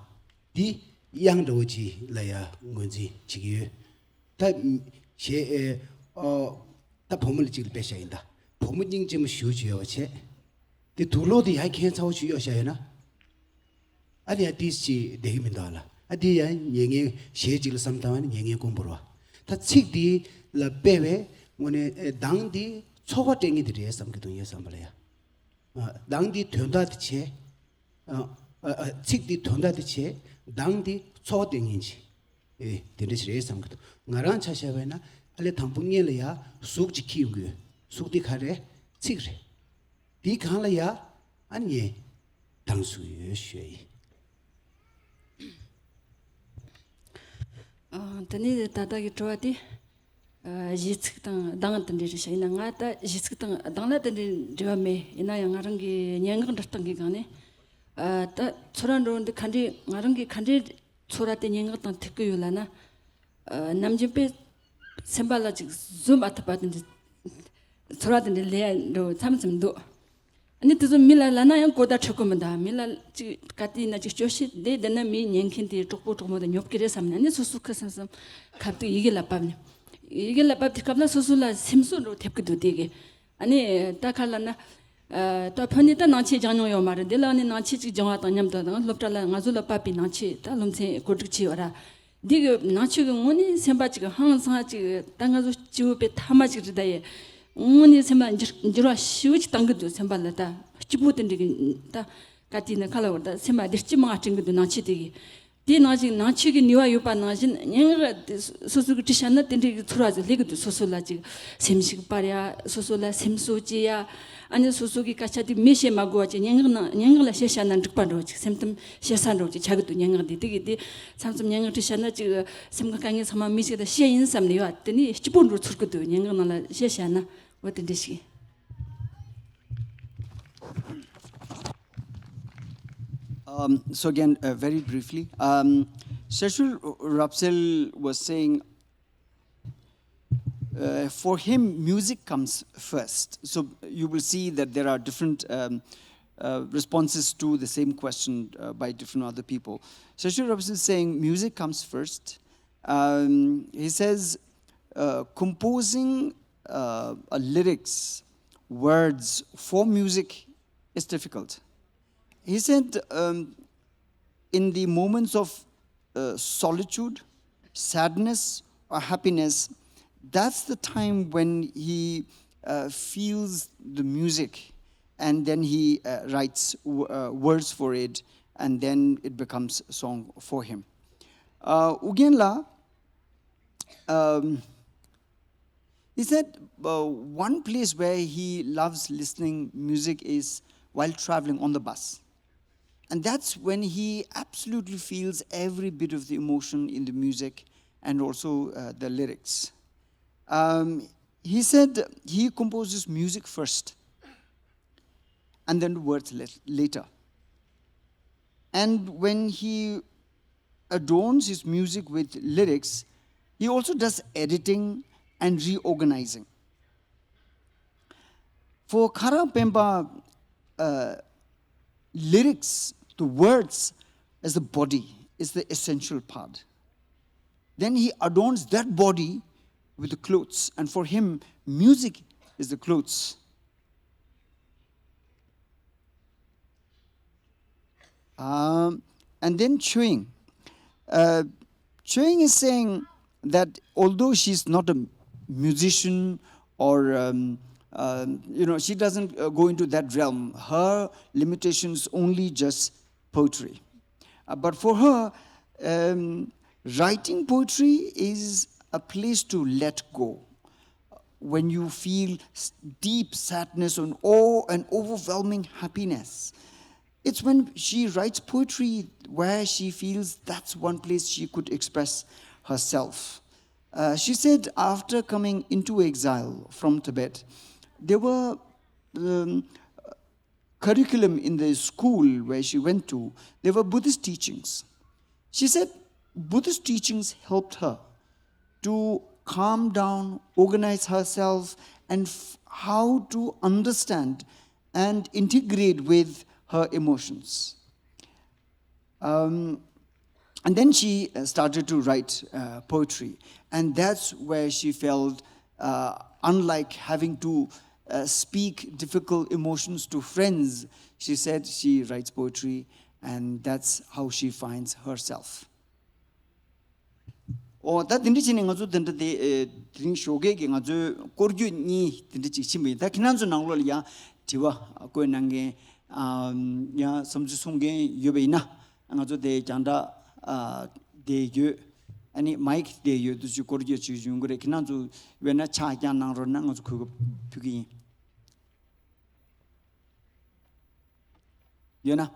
འདི་དབྱངས་འདྲ་བོ་ཅིག་ལ་ཡ་ངོས་འཛིན་བྱེད་ཀྱི་ཡོད། ད་གཞས་ཨེ་ཨོ་ད་བུ་མོ་ལ་གཅིག་ལ་དཔེ་བཞག་ཡིན་ད། བུ་མོ་སྙིང་རྗེ་མོ་ཞེ་པོ་ཅིག་ཡོད་པ་བྱས། དེ་དུག་སློག་དེ་ཡར་གྱེན་ཚ་པོ་ཅིག་གཡོགས་བཞག་ཡོད་ན། ཨ་དེ་ཡང་ཏིས་ཅིག་བསྡད་ཀྱི་མི་འདུག་ཨ་ལ། ཨ་དེ་ཡང་ཉན་མཁན་གཞས་གཅིག་ལ་བསམ་བཏང་བ་ནི་ཉན་མཁན་དཀོན་པོ་རེད་བ། ད་ཚིག་དེ་ལ་དཔེ་བས་དངོས་གནས་ཨེ་གདངས་དེ་ཚོར་བ་སྤྲད་མཁན་དེ་རེད་བསམ་གྱི་འདུག་ངའི་བསམ་པ་ལ་ཡ། ཨ་གདངས་དེ་དོན་དག་དེ་བྱས། ཨ་ཨ་ཨ་ཚིག་དེ་དོན་དག་དེ་བྱས། གདངས་དེ་ཚོར་བ་སྟེར་མཁན་ཅིག་ཨེ་དེ་འདྲ་ཞིག་རེད་བསམ་གྱི་འདུག་ང་རང་ཆ་བཞག་པ་ཡིན་ན་ཨ་ལས་དང་པོ་སྔོན་ལ་ཡ་གཟུགས་ཅིག་འཁྱེར་ཡོང་གི་ཡོད། གཟུགས་དེ་ག་རེ། ཚིག་རེད། དེའི་སྒང་ལ་ཡ་ཨ་ནི་ངས་གདངས་བཟོས་ཡོད་ཞུ་ཡ་ཡིན། ཨ་དེ་ནས་ད་ལྟ་གི་དྲི་བ་དེ། ཨ་གཞས་ཚིག་དང་གདངས་དེ་འདྲ་རེད་ཤག་ཡིན་ན་ང་ད་གཞས་ཚིག་དང་གདངས་ལ་དེ་འདྲའི་འབྲེལ་བ་མེད། ཡིན་ན་ཡང་ང་རང་གི་སྙན་ངག་འབྲི་སྟངས་ཀྱི་སྒང་ནས། ཨ་ད་ཚོར་བ་འདྲ་བོ་འདི་ག་འདྲའི་ང་རང་གི་ག་འདྲའི་ཚོར་བ་དེ་སྙན་ངག་དང་ཐུག་གི་ཡོད་ལབ་ན། ཨ་ནམ་རྒྱུན་དཔེ་སེམས་པ་ལ་ཅིག་བཟོད་མ་ཐུབ་པ་དེ་འདྲའི་ཚོར་བ་དེ་འདྲའི་སླེབས་ཡ་འདྲ་བོ་མཚམས་མཚམས་འདུག་ཨ་ནི་དེ་ཚོ་མི་ལ་ལབ་ན་ཡང་གོ་བརྡ་འཕྲོད་ཀྱི་མི་འདུག་མི་ལ་ཅིག་ག་དུས་ཡིན་ན་ཅིག་སྐྱོ་ཤས་དེ་བསྡད་ན་མི་ཉན་མཁན་དེ་གྲོགས་པོ་གྲོགས་མོ་དང་ཉོབ་ཀྱི་རེད་བསམ་ནས། ཨ་ནི་སོ་སོ་ཁ་སང་སང་ཁ་ཐུག་ཡི་གེ་ལ་ཕབ་ནས། ཡི་གེ་ལ་ཕབ་དུས་སྐབས་ལ་སོ་སོ་ལ་སེམས་གསོ་འདྲ་ཐེབས་ཀྱི་འདུག་དེ་གི། ཨ་ནི་ད་ག་རེ་ལབ་ན། ཨ། ད་ཕ་ནི་ད་ནང་ཆོས་སྦྱང་མྱོང་ཡོད་མ་རེད། འདི་ལ་ཨ་ནི་ནང་ཆོས་ཅིག་སྦྱང་བ་དང་མཉམ་དུ་དང་སློབ་གྲྭ་ལ་ང་ཚོ་ལ་ཕབ་པའི་ནང་ཆོས་ད་སློབ་ཚན་གོ་སྒྲིག་བྱས་ཡོད་ར། འདི་གི་ནང་ཆོས་ཀྱི་དངོས་གནས་སེམས་པ་ཅིག་ཧང་སང་ཅིག་ད་ང་ཚོ་སྐྱེ་བོ་དཔེ་ཐ་མ་ཅིག་རེད་ད་ཡེ། དངོས་གནས་སེམས་པ་འགྱུར་འགྱུར་བ་ཞེ་པོ་ཅིག་བཏང་གི་འདུག་སེམས་པ་ལ་ད་སྐྱིད་པོ་དེ་འདྲ་གི་ད་ག་དུས་ནས་ཁ་ལ་བར་ད་སེམས་པ་བདེ་སྐྱིད་མང་བ་སྤྲད་གི་འདུག་ནང་ཆོས་དེ་གི། དེ་ནང་བཞིན་ནང་ཆོས་ཀྱི་ནུས་པ་ཡོད་པ་ནང་བཞིན་སྙན་ངག་དེ་སོ་སོ་གི་བྲིས་བཞག་ན་དེ་འདྲའི་གི་ཚོར་བ་ཟིག་སླེབས་གི་འདུག་སོ་སོ་ལ་ཅིག་སེམས་ཤུགས་སྤར་ཡ། སོ་སོ་ལ་སེམས་གསོ་བྱེད་ཡ། ཨ་ནི་སོ་སོ་གི་སྐད་ཆ་དེ་མི་བཤད་མ་དགོས་པ་ཅིག་སྙན་ངག་ནང་སྙན་ངག་ལ་བཤད་བཞག་ན་འགྲིག་པ་འདྲ་བོ་ཅིག་སེམས་གཏམ་བཤད་ས་འདྲ་བོ་ཅིག་ཆགས་གི་འདུག་སྙན་ངག་དེ་དེ་གི་དེ་མཚམས་མཚམས་སྙན་ངག་བྲིས་བཞག་ན་ཅིག་སེམས་ཀྱི་དཀའ་ངལ་ཚང་མ་མི་ཞིག་ལ་བཤད་ཡིན་བསམ་ནས་ཡོད། དེ་ནི་སྐྱིད་པོ་འདྲ་བོ་ཚོར་གི་འདུག་སྙན་ངག་ནང་ལ་བཤད་བཞག་ན། འོ་དེ་འདྲ་ཞིག Um, so again, uh, very briefly, um, Shashur Rapsel was saying, uh, for him, music comes first. So you will see that there are different um, uh, responses to the same question uh, by different other people. Shashur Rapsel is saying music comes first. Um, he says uh, composing uh, a lyrics, words for music is difficult. He said, um, in the moments of uh, solitude, sadness, or happiness, that's the time when he uh, feels the music and then he uh, writes w- uh, words for it and then it becomes a song for him. Uh, Ugyen la, um, he said uh, one place where he loves listening music is while traveling on the bus. And that's when he absolutely feels every bit of the emotion in the music and also uh, the lyrics. Um, he said he composes music first and then words later. And when he adorns his music with lyrics, he also does editing and reorganizing. For Kara Pemba, uh, lyrics, the words, as the body is the essential part. Then he adorns that body with the clothes, and for him, music is the clothes. Um, and then Chewing. Uh, Chewing is saying that although she's not a musician or um, um, you know, she doesn't uh, go into that realm. Her limitations only just poetry. Uh, but for her, um, writing poetry is a place to let go. When you feel deep sadness and awe and overwhelming happiness, it's when she writes poetry where she feels that's one place she could express herself. Uh, she said after coming into exile from Tibet, there were um, curriculum in the school where she went to, there were Buddhist teachings. She said Buddhist teachings helped her to calm down, organize herself, and f- how to understand and integrate with her emotions. Um, and then she uh, started to write uh, poetry. And that's where she felt, uh, unlike having to uh, speak difficult emotions to friends, she said she writes poetry, and that's how she finds herself. ཨོ་ད་དེ་འདྲ་བྱས་ནས་ང་ཚོ་དེ་འདྲ་དེ་དེ་རིང་ཞོགས་ཀས་ཀྱི་ང་ཚོའི་སྐོར་སྐྱོད་གཉིས་དེ་འདྲ་ཅིག་ཕྱིན་པ་ཡིན། ད་ཁྱེད་རང་ཚོ་ནང་ལོགས་ལ་ཡང་དྲི་བ་བཀོད་གནང་མཁན་ཡང་བསམ་ཚུལ་གསུང་མཁན་ཡོད་པ་ཡིན་ན། ང་ཚོ་དེ་རྒྱང་བསྒྲགས་དེ་ཡོད། ཨ་ནི་མའིག་དེ་ཡོད་དུས་ཅིག་སྐོར་སྐྱོད་ཅིག་ཡོང་གི་རེད། ཁྱེད་རང་ཚོ་ཡོད་ན་ཕྱག་བརྐྱངས་གནང་རོགས་གནང་། ང་ཚོ་གུས་པ་ཕུལ་གི་ཡིན། ཡོད་ན།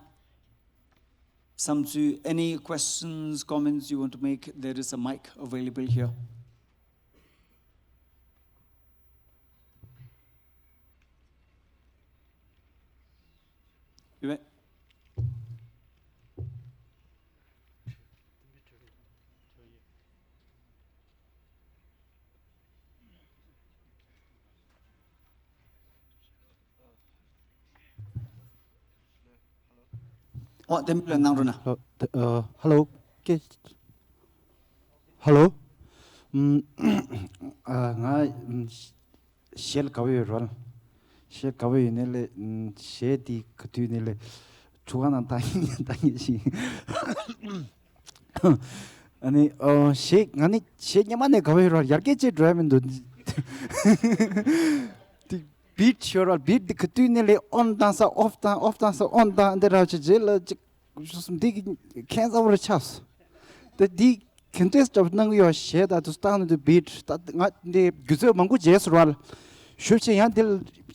བསམ་ཚུལ། Any questions, comments you want to make? There is a mic available here. ཡོད་པས། ཨོ་དེ་མིན་ལ་གནང་རོགས་གནང་། ཧ་ལོ། ཨ། ཧ་ལོ། ཀེ། ཧ་ལོ། ཨམ། ཨ། ང་ཨམ། གཞས་ལ་དགའ་པོ་ཡོད་རོལ། གཞས་དགའ་པོ་ཡོད་ནས་ལས། ཨམ། གཞས་དེ་ག་དུས་ནས་ལས། ཁྲུ་ག་ནང་ལྟ་ཉན་ལྟ་ཉན་ཞིག་ཨ་ནི། ཨོ། གཞས་ང་ནི་གཞས་སྔོན་མ་ནས་དགའ་པོ་ཡོད་རོལ། ཡར་རྒྱས་ཅིག་འགྲོ་ཡ་མི་འདུག་དེ་བིཊ་ཤོར་བ། བིཊ་འདི་ག་དུས་ནས་ལས་ཨོན་བཏང་ས་ཨོཕ་བཏང་ཨོཕ་བཏང་ས་ཨོན་བཏང་འདི་ར་ཆེ་རྗེས་ལ་ཅིག་ཞུ་སོང་། འདི་གི་ཁྱད་མཚར་པོ་རེ་ཆགས་སོང་། ད་འདི་གན་ཏེས་ཏྲབ་གནང་གི་ཡོད་གཞས། ད་དུ་བཏང་ནས་དུ་བིཊ་ད་ང་འདི་སྒྱུ་རྩལ་མང་པོ་བརྗེས་སོང་ར། ཞུ་ཆེ་ཡང་འདི་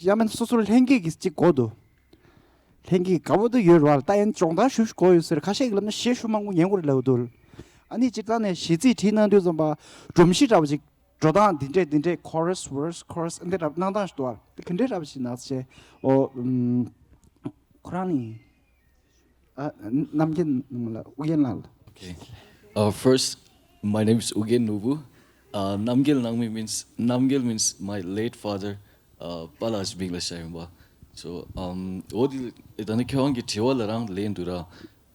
ཡང་མིན་སོ་སོར་ལྷན་སྐྱེས་ཀྱི་ཅིག་གོ་འདུག་ལྷན་སྐྱེས་དགའ་པོ་དུ་ཡོད་ར། ད་ཡང་སྦྱོང་བརྡར་ཞུ་གོ་ཡོད་ཟེར། ཁ་ཤས་ཀྱི་ལབ་ན་གཞས་ཞུ་མང་པོ་ཉན་དགོས་རེད་ལབ་འདུག་ཨ་ནི་སྤྱིར་བཏང་ནས་གཞས་ཚིག་བྲིས་གནང་དུས་ཙམ་པ་སྒྲོམ་གཞི་འདྲ་བ་ཅིག་འགྲོ་སྟངས་འདི་འདྲས་འདི་འདྲས། ཁོ་ར་སི་ཝར་སི་ཁོ་ར་སི་འདི་འདྲ་གནང་སྟངས་ཤིག་འདུག་ཨ། དེ་ག་འདྲས་འདྲ་བ་ཞིག་ན་ཟེར། ཨོ། ཨམ། ཁོ་རང་ནི། ཨ། རྣམ་རྒྱལ་ནང་མི་ལ་ཨུ་རྒྱན་ལགས་ལ། Okay. Uh, first, my name is Ugyen Nubu. Uh, Namgyel Nangmi means, Namgyel means my late father, uh, པཱ་ལགས་མིང་ལ་བཞག་ཡིན་པ། So, um, འོ་དེ་ད་ནི་ཁྱེད་རང་གི་དྲི་བ་ལ་རང་ལན་འདུག་ར།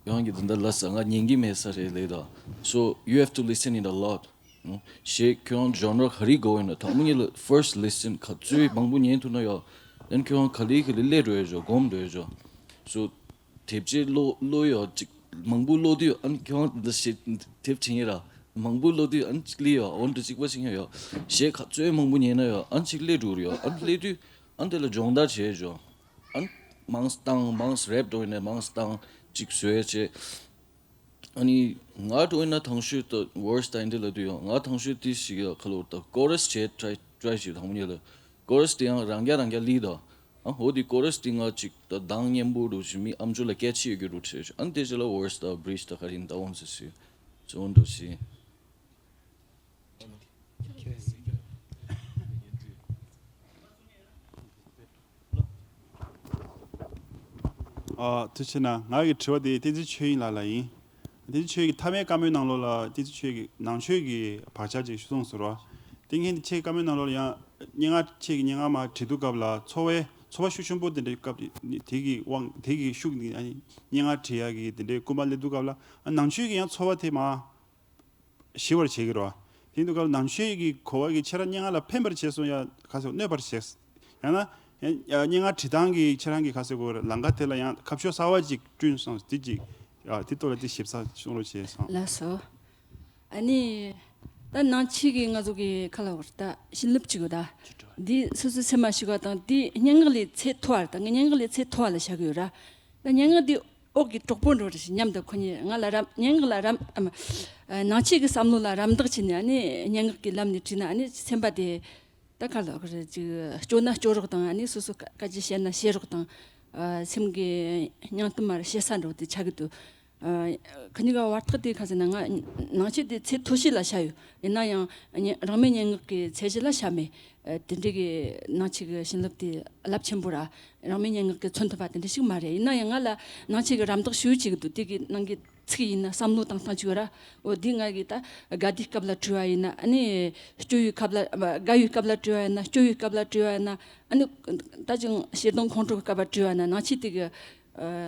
ཡང་གི་དོན་དག་ལ་ས་ང་ཉན་གི་མེད་ས་རེད་ལེ་ད། So you have to listen it a lot. གཞས་ཁྱོད་རང་ཇོན་ར་ག་རེ་དགོས་ཡིན་ན་དང་པོ་ཉིད་ལ་first listen ག་ཚོད་མང་པོ་ཉན་ཐུབ་ན་ཡོད། Then ཁྱོད་རང་ག་ལེ་ག་ལེ་སླེབས་འགྲོ་ཡོད་ཆོག་སྒོམ་འགྲོ་ཡོད་ཆོག So དེབ་ཆེ་ཀློག་ཀློག་ཡོད་ཅིག་མང་པོ་ཀློག་དུས་ཨ་ནི་ཁྱོད་རང་འདི་ཞེས་དེབ་ཆེན་ཡིན་ར། མང་པོ་ཀློག་དུས་ཨ་ནི་ཅིག་ལི་ཡོད་འོན་ཏེ་གཅིག་པ་ཞིག་ཡོད། གཞས་ག་ཚོད་མང་པོ་ཉན་ན་ཡོད་ཨ་ནི་ཅིག་སླེབས་འགྲོ་རེད་ཡོད། ཨ་ནི་སླེབས་དུས་ཨ་ནི་དེ་ལ་སྦྱོང་བརྡར་བྱས་ཆོག་ཨ་ནི་མང་སྟངས་མང་རེབ་འགྲོ་ཡིན་ནས་མང་སྟངས་ཅིག་བཟོས་བྱས། ཨ་ནི་ང་འགྲོ་ཡིན་ན་དང་ཤོས་ད་ཝར་སི་ད་ཡིན་འདི་ལ་དུས་ཡོང་ང་དང་ཤོས་དེ་ཞིག་ཡ་ཁ་ལོར་ད་ཀོ་ར་སི་བྱས་ཊ་རའི་ཊ་རའི་བྱས་དང་པོ་ཉིད་ལ་ཀོ་ར་སི་དེ་ཡང་རང་རྐྱ་རང་རྐྱ་ལི་ད། ཨ་ཧོ་དེ་ཀོ་ར་སི་དེ་ང་ཅིག་ད་གདངས་སྙན་པོ་འགྲོ་ཞིག་མི་ཨམ་ཅོག་ལ་སྐད་ཆ་ཡོད་རྒྱུ་འགྲོ་བྱས་ཞིག་ཨ་ནི་དེ་རྗེས་ལ་ཝར་སི་ད་བྷི་རིཇ་ད་ག་རེ་ཡིན་ད་འོང་ཟེར་ཞིག་ཅོ་འགྲོ་ཞིག་ཨ། ཐུགས་རྗེ་གནང་། ང་གི་དྲི་བ་དེ་བསྟན་འཛིན་ཆོས་དབྱིངས་ལགས་ལ་ཡིན། བསྟན་འཛིན་ཆོས་དབྱིངས་ཀྱི་མཐའ་མའི་བཀའ་མོལ་ནང་ལོགས་ལ་བསྟན་འཛིན་ཆོས་ཀྱི་ནང་ཆོས་ཀྱི་བག་ཆགས་ཅིག་ཞུ་སོང་ཟེར་བ། དེ་ངས་འདི་ཆེད་བཀའ་མོལ་ནང་ལོགས་ལ་ཡང་སྙན་ངག་ཆེད་ཀྱི་སྙན་ངག་མར་བྲིས་དུས་སྐབས་ལ་ཚོར་བའི་ཚོར་བ་ཤུགས་ཆེན་པོ་དེ་འདྲའི་སྐབས་དེ་གི་དབང་དེ་གི་ཤུགས་ནི་ཨ་ནི་སྙན་ངག་བྲིས་ཡག་གི་དེ་འདྲའི་སྐུལ་མ་སླེབས་དུས་སྐབས་ལ་ཨ་ནང་ཆོས་ཀྱི་ཡང་ཚོར་བ་དེ་མར་ཞི་བར་བྱེད་ཀྱི་རེད་བ། དེ་འདུག་སྐབས་ནང་ཆོས་ཀྱི་གོ་བ་གིས་ཁྱེད་རང་སྙན་ངག་ལ་ཕན་པར་བྱས་སོང་ཡ་ག་ཚོད་གནོད་པར་བྱས། ཡང་ན་ཡང་སྙན་ངག་བྲིས་སྟངས་ཀྱི་ཁྱེད་རང་གི་ག་ཚོད་གོ་རེད་ལམ་ཁ་དེ་ལ་ཡང་ཁ་ཕྱོགས་གསར་བ་ཅིག་བསྐྲུན་སོང་དེ་ཅིག་ཡ་དེ་ཐོག་ལ་དེ་ཞིབ་ཚགས་གསུང་རོགས་བྱས་སོང་། ལགས་སོ། ཨ་ནི། ད་ནང་ཆོས་ཀྱི་ང་ཚོ་གི་ཁ་ལ་བར་ད་བྱིན་རླབས་ཅིག་ཡོད་ད། འདི་སོ་སོའི་སེམས་མ་ཞིག་པ་དང་འདི་སྙན་ངག་ལས་ཚད་མཐོ་བ་རེད་ད་ངས་སྙན་ངག་ལས་ཚད་མཐོ་བ་ལ་བཞག་གི་ཡོད་ར། ད་སྙན་ངག་འདི་འོག་གི་གྲོགས་པོ་འགྲོ་རེ་ཞིག་མཉམ་དུ་ཁོ་གཉིས་ང་ལ་རམ་སྙན་ངག་ལ་རམ་ཨམ། ནང་ཆོས་ཀྱི་བསམ་བློ་ལ་རམ་འདེགས་བྱས་ནས་ཨ་ནི་སྙན་ངག་གི་ལམ་ནས་བྲིས་ན་ཨ་ནི་སེམས་པ་དེ་ད་ག་ལ་ག་རེ་ཅིག་སྐྱོ་ན་སྐྱོ་རོགས་དང་ཨ་ནི་སོ་སོ་སྐད་ཆ་བཤད་ན་བཤད་རོགས་དང་། སེམས་ཀྱི་སྙིང་གཏམ་མར་བཤད་ས་འགྲོ་དེ་ཆགས་ཀྱི་འདུག་ཁ་ཉིན་ག་བར་ཐག་དེ་ཁ་ཟེར་ན་ང་ནང་ཆོས་དེ་ཚད་མཐོ་ཤོས་ལ་བཞག་ཡོད། ཡིན་ན་ཡང་རང་མོས་སྙན་ངག་གི་ཚད་གཞི་ལ་བཞག་མེད། དེ་འདྲའི་གི་ནང་ཆོས་ཀྱི་བྱིན་རླབས་དེ་རླབས་ཆེན་པོ་ར། རང་མོས་སྙན་ངག་གི་མཚོན་ཐུབ་པ་དེ་འདྲ་ཞིག་མ་རེད། ཡིན་ན་ཡང་ང་ལ་ནང་ཆོས་ཀྱི་རམ་འདེགས་ཞུ་ཅིག་འདུག་དེ་གི་ནང་གི་ཚིག་ཡིན་ན་བསམ་བློ་བཏང་སྟངས་ཅིག་ཡོད་ར། འོ་དེ་ང་གི་ད་དགའ་བདེའི་སྐབས་ལ་བྲིས་པ་ཡིན་ན་ཨ་ནི་སྐྱོ་བའི་སྐབས་ལ་དགའ་བའི་སྐབས་ལ་བྲིས་པ་ཡིན་ན་སྐྱོ་བའི་སྐབས་ལ་བྲིས་པ་ཡིན་ན་ཨ་ནི་ད་ཅིག་ཤེར་སྡོང་ཁོང་ཁྲོ་གི་སྐབས་ལ་བྲིས་པ་ཡིན་ན་ནང་ཆོས་དེ་གི་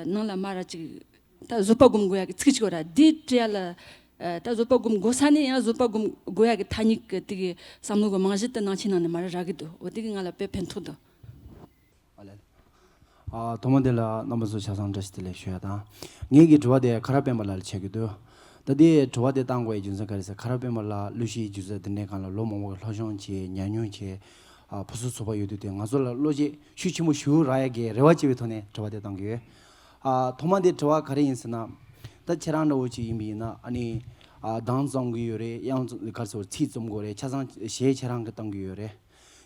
ནང་ལ་མ་ར་ཅིག་ད་བཟོད་པ་སྒོམ་དགོས་ཡ་གི་ཚིག་ཅིག་ཡོད་ར། འདི་བྲིས་ཡ་ལ་ད་བཟོད་པ་སྒོམ་དགོས་ས་ནས་ཡང་བཟོད་པ་སྒོམ་དགོས་ཡ་གི་ཐ་སྙད་གི་དེ་གི་བསམ་བློ་གི་རྨང་གཞི་དེ་ནང་ཆོས་ནང་ནས་མ་ར་རག་གི་འདུག་འོ་དེ་གི་ང་ལ་དཔེ་ཕན་ཐོགས་འདུག་ཨ་ལས། ཨ། ཐོག་མ་དེ་ལ་རྣམ་པ་ཚོ་ཆ་ཚང་བཀྲ་ཤིས་བདེ་ལེགས་ཞུ་ཡ་དང་། ངེད་ཀྱི་དྲི་བ་དེ་ཁ་རག་སྤེན་པ་ལགས་ལ་ཆགས་ཀྱི་འདུག་ད་ལྟའི་དྲི་བ་དེ་བཏང་དགོས་ཡ་རྒྱུ་མཚན་ག་རེ་ཟེར་ཁ་རག་སྤེན་པ་ལགས་གླུ་གཞས་སྒྱུ་རྩལ་འདི་འདྲའི་སྒང་ལ་ལོ་མང་པོ་གི་སློབ་སྦྱོང་བྱས་ཉམས་མྱོང་བྱས། ཨ། ཕུན་སུམ་ཚོགས་པ་ཡོད་དུས་དེ་ང་ཚོ་ལ་བློ་སྐྱེད་ཤུགས་ཆེན་པོ་ཞིག་རག་ཡ་གི་རེ་བ་བྱེད་པའི་ཐོག་ནས་དྲི་བ་དེ་བཏང་གི་ཡོད། ཨ། ཐོག་མ་དེ་དྲི་བ་ག་རེ་ཡིན་ཟེར་ན། ད་ཁྱེད་རང་འདྲ་བོ་ཅིག་ཡིན་པ་ཡིན་ན་ཨ་ནི། ཨ། གདངས་རྩོམ་གི་ཡོད་རེད། དབྱངས་རྩོམ་ག་རེ་ཟེར་ཚིག་རྩོམ་དགོས་རེད། ཆ་ཚང་གཞས་ཁྱེད་རང་གིས་བཏང་གི་ཡོད་རེད།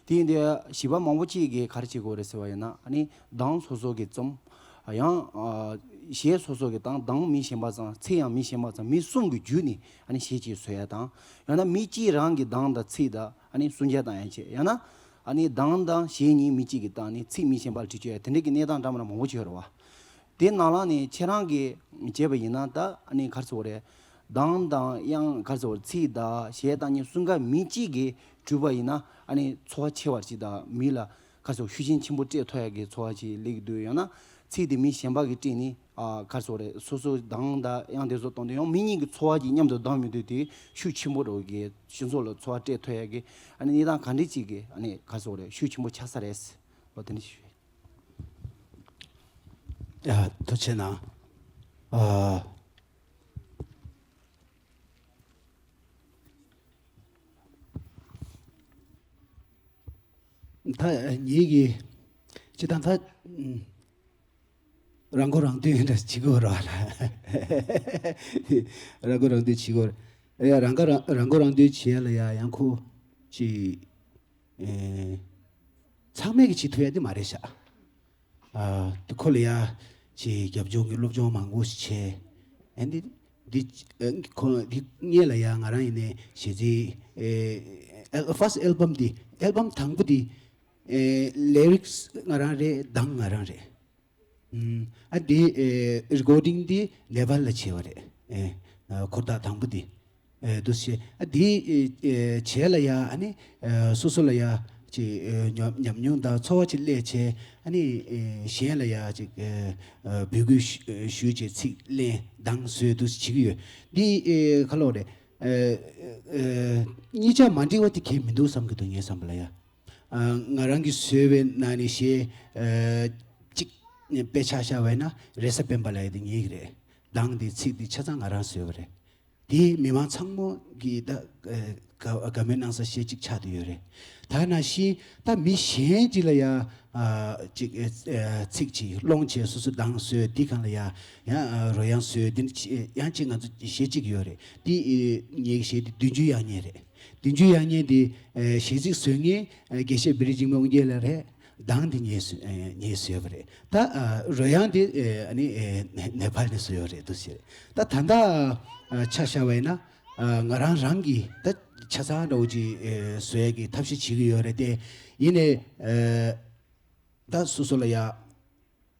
དེ་ཡིན་དུས་གཞས་པ་མང་པོ་ཅིག་གིས་ག་རེ་བྱེད་དགོས་རེད་ཟེར་བ་ཡིན་ན་ཨ་ནི་གདངས་སོ་སོ་གིས་རྩོམ། ཡང་། ཨ། གཞས་སོ་སོ་གི་དང་གདངས་མི་གཞན་པ་ཚང་ཚིག་ཡང་མི་གཞན་པ་ཚང་མི་གསུམ་གྱི་བརྒྱུད་ནས་ཨ་ནི་གཞས་ཅིག་བཟོ་ཡ་དང་། ཡང་ན་མི་གཅིག་རང་གི་གདངས་དང་ཚིག་དང་ཨ་ནི་གསུང་རྒྱ་བཏང་ཡ་བྱས། ཡང་ན་ཨ་ནི་གདངས་དང་གཞས་གཉིས་མི་གཅིག་གིས་བཏང་ནས་ཚིག་མི་གཞན་པ་ལ་བྲིས་བཅུག་ཡ་དེ་འདྲ་གི་གནས་སྟངས་འདྲ་མི་འདྲ་མང་པོ་ཅིག་ཡོད་རེད་བ། དེ་ནང་ལ་ནས་ཁྱེད་རང་གིས་བྱས་པ་ཡིན་ན་ད་ཨ་ནི་ག་རེ་ཟེར་དགོས་རེད། གདངས་དང་དབྱངས་ག་རེ་ཟེར་དགོས་རེད། ཚིག་དང་གཞས་བཏང་མཁན་གསུམ་ཀ་མི་གཅིག་གིས་བྲིས་པ་ཡིན་ན་ཨ་ནི་ཚོར་བ་ཆེ་བ་ཅིག་དང་མི་ལ་ག་རེ་ཟེར་དགོས་ཤུགས་རྐྱེན་ཆེན་པོ་སྤྲད་ཐུབ་ཡ་གི་ཚོར་བ་ཅིག་སླེབས་ཀྱི་འདུག་ཡང་ན་ ཚིག་དེ་མི་གཞན་པ་གིས་བྲིས་ནས་ཨ་ག་རེ་ཟེར་དགོས་རེད། སོ་སོ་གདངས་དང་དབྱངས་དེ་ཚོ་གཏོང་དུས་ཡང་མི་གཉིས་ཀྱི་ཚོར་བ་གཅིག་མཉམ་དུ་བསྡམས་ཡོང་དུས་དེ་ཤུགས་ཆེན་པོ་འགྲོ་གི། སྤྱི་ཚོགས་ལ་ཚོར་བ་སྤྲད་ཐུབ་ཡག་གི་ཨ་ནི་གནས་སྟངས་ག་འདྲ་ཅིག་གི་ཨ་ནི་ག་རེ་ཟེར་དགོས་རེད། ཤུགས་ཆེན་པོ་ཆགས་ས་རེད། འོ་དེ་འདྲ་ཞུ། ཡ་ཐུགས་རྗེ་གནང་། ཨ། ད་ངེད་ཀྱིས་སྤྱིར་བཏང་ད་རང་མགོ་རང་ཐོན་འདྲ་བྱེད་དགོས་ར། རང་མགོ་རང་ཐོན་བྱེད་དགོས་ར། ཡ་རང་ཁ་རང་རང་མགོ་རང་ཐོན་བྱེད་ཡ་ལ་ཡ་ཡང་ཁོ་ཅིག་ཨེ། ཚང་མས་ཀྱི་བྱེད་ཐུབ་ཡ་དེ་མ་རེད་ཤག་ཨ། དེ་ཁོ་ལ་ཡ་ཅིག་རྒྱབ་ལྗོངས་ཀྱི་སློབ་སྦྱོང་མང་པོ་ཞིག་བྱས། ཨ་ནི་འདི་ཨ་ཁོ་འདི་སྔོན་ལ་ཡ་ང་རང་ཡིན་ནའི་གཞས་ཚིག་ཨེ། ཨལ་first album འདི་album དང་པོ་འདི་ཨེ་lyrics ང་རང་རེད། གདངས་ང་རང་རེད། ཨ་འདི་ཨེ་recording འདི་ནེ་པཱལ་ལ་བྱས་པ་རེད། ཨེ་འཁོར་ཐག་དང་པོ་འདི་ཨེ་འདུག་སེ། ཨ་འདི་ཨེ་བྱས་ལ་ཡ་ཨ་ནི་ཨེ་སོ་སོ་ལ་ཡ་ཅིག་ཨེ་ཉམས་ཉམས་མྱོང་དང་ཚོར་བ་ཅིག་སླེབས་བྱས། ཨ་ནི་ཨེ་གཞན་ལ་ཡ་ཅིག་ཨེ་འབོད་སྐུལ་ཞུ་ཞུས་བྱས་ཚིག་ལེན་གདངས་བཟོས་འདུག་སེ་བྱེད་ཀྱི་ཡོད། འདི་ཨེ་ག་ལབ་དགོས་རེད། ཨེ་ཨེ་གཉིས་ཆ་མ་འགྲིག་པ་དེ་གང་ཡང་མི་འདུག་བསམ་གྱི་འདུག་ངའི་བསམ་པ་ལ་ཡ། ཨ་ང་རང་གིས་བཟོས་པའི་ནང་ནས་གཞས་ཨ་གཅིག་དཔེ་ཆ་བཞག་པ་ཡིན་ན་རེས་གཟའ་སྤེན་པ་ལབ་ཡ་དེ་ངའི་གི་རེད། གདངས་དེ་ཚིག་དེ་ཆ་ཚང་ང་རང་བཟོས་པ་རེད། དེ་མི་མང་ཚང་མ་གིས་ད་ཨ་དགའ་དགའ་མོས་གནང་ས་གཞས་གཅིག་ཆགས་བསྡད་ཡོད་རེད། ད་ནང་བཞིན་ད་མི་གཞན་གཅིག་ལ་ཡ་ཨ་གཅིག་ཨ་ཚིག་གཅིག་སློང་བྱས་སོ་སོ་གདངས་བཟོས། དེ་སྒང་ལ་ཡ་ཡང་ཨ་རོལ་དབྱངས་བཟོས། དེ་ནི་ཡང་གཅིག་ང་ཚོ་གཞས་གཅིག་ཡོད་རེད། དེ་ཨ་ངའི་གཞས་དེ་བདུན་ཅུ་ཡར་ཉེ་རེད། བདུན་ཅུ་ཡར་ཉེ་འདི་ཨེ་གཞས་ཚིག་བཟོ་མཁན་ཨེ་དགེ་བཤེས་བེ་རི་འཇིགས་མེད་དབང་རྒྱལ་ལགས་རེད། གདངས་འདི་ངས་བཟོས་ཨེ་ངས་བཟོས་པ་རེད། ད་ཨ་རོལ་དབྱངས་འདི་ཨེ་ཨ་ནི་ཨེ་ནེ་ནེ་པཱལ་ནས་བཟོས་ཡོད་རེད་འདུག་ཟེར། ད་ད་ལྟ་ཨ་ཆ་བཞག་པ་ཡིན་ན་ཨ་ང་རང་རང་གིས་ད་ཆ་ཚང་འདྲ་བོ་ཅིག་ཨེ་བཟོ་ཡས་ཀྱི་ཐབས་ཤེས་བྱེད་ཀྱི་ཡོད་རེད་དེ། ཡིན་ནའི་ཨེ་ད་སོ་སོ་ལ་ཡ་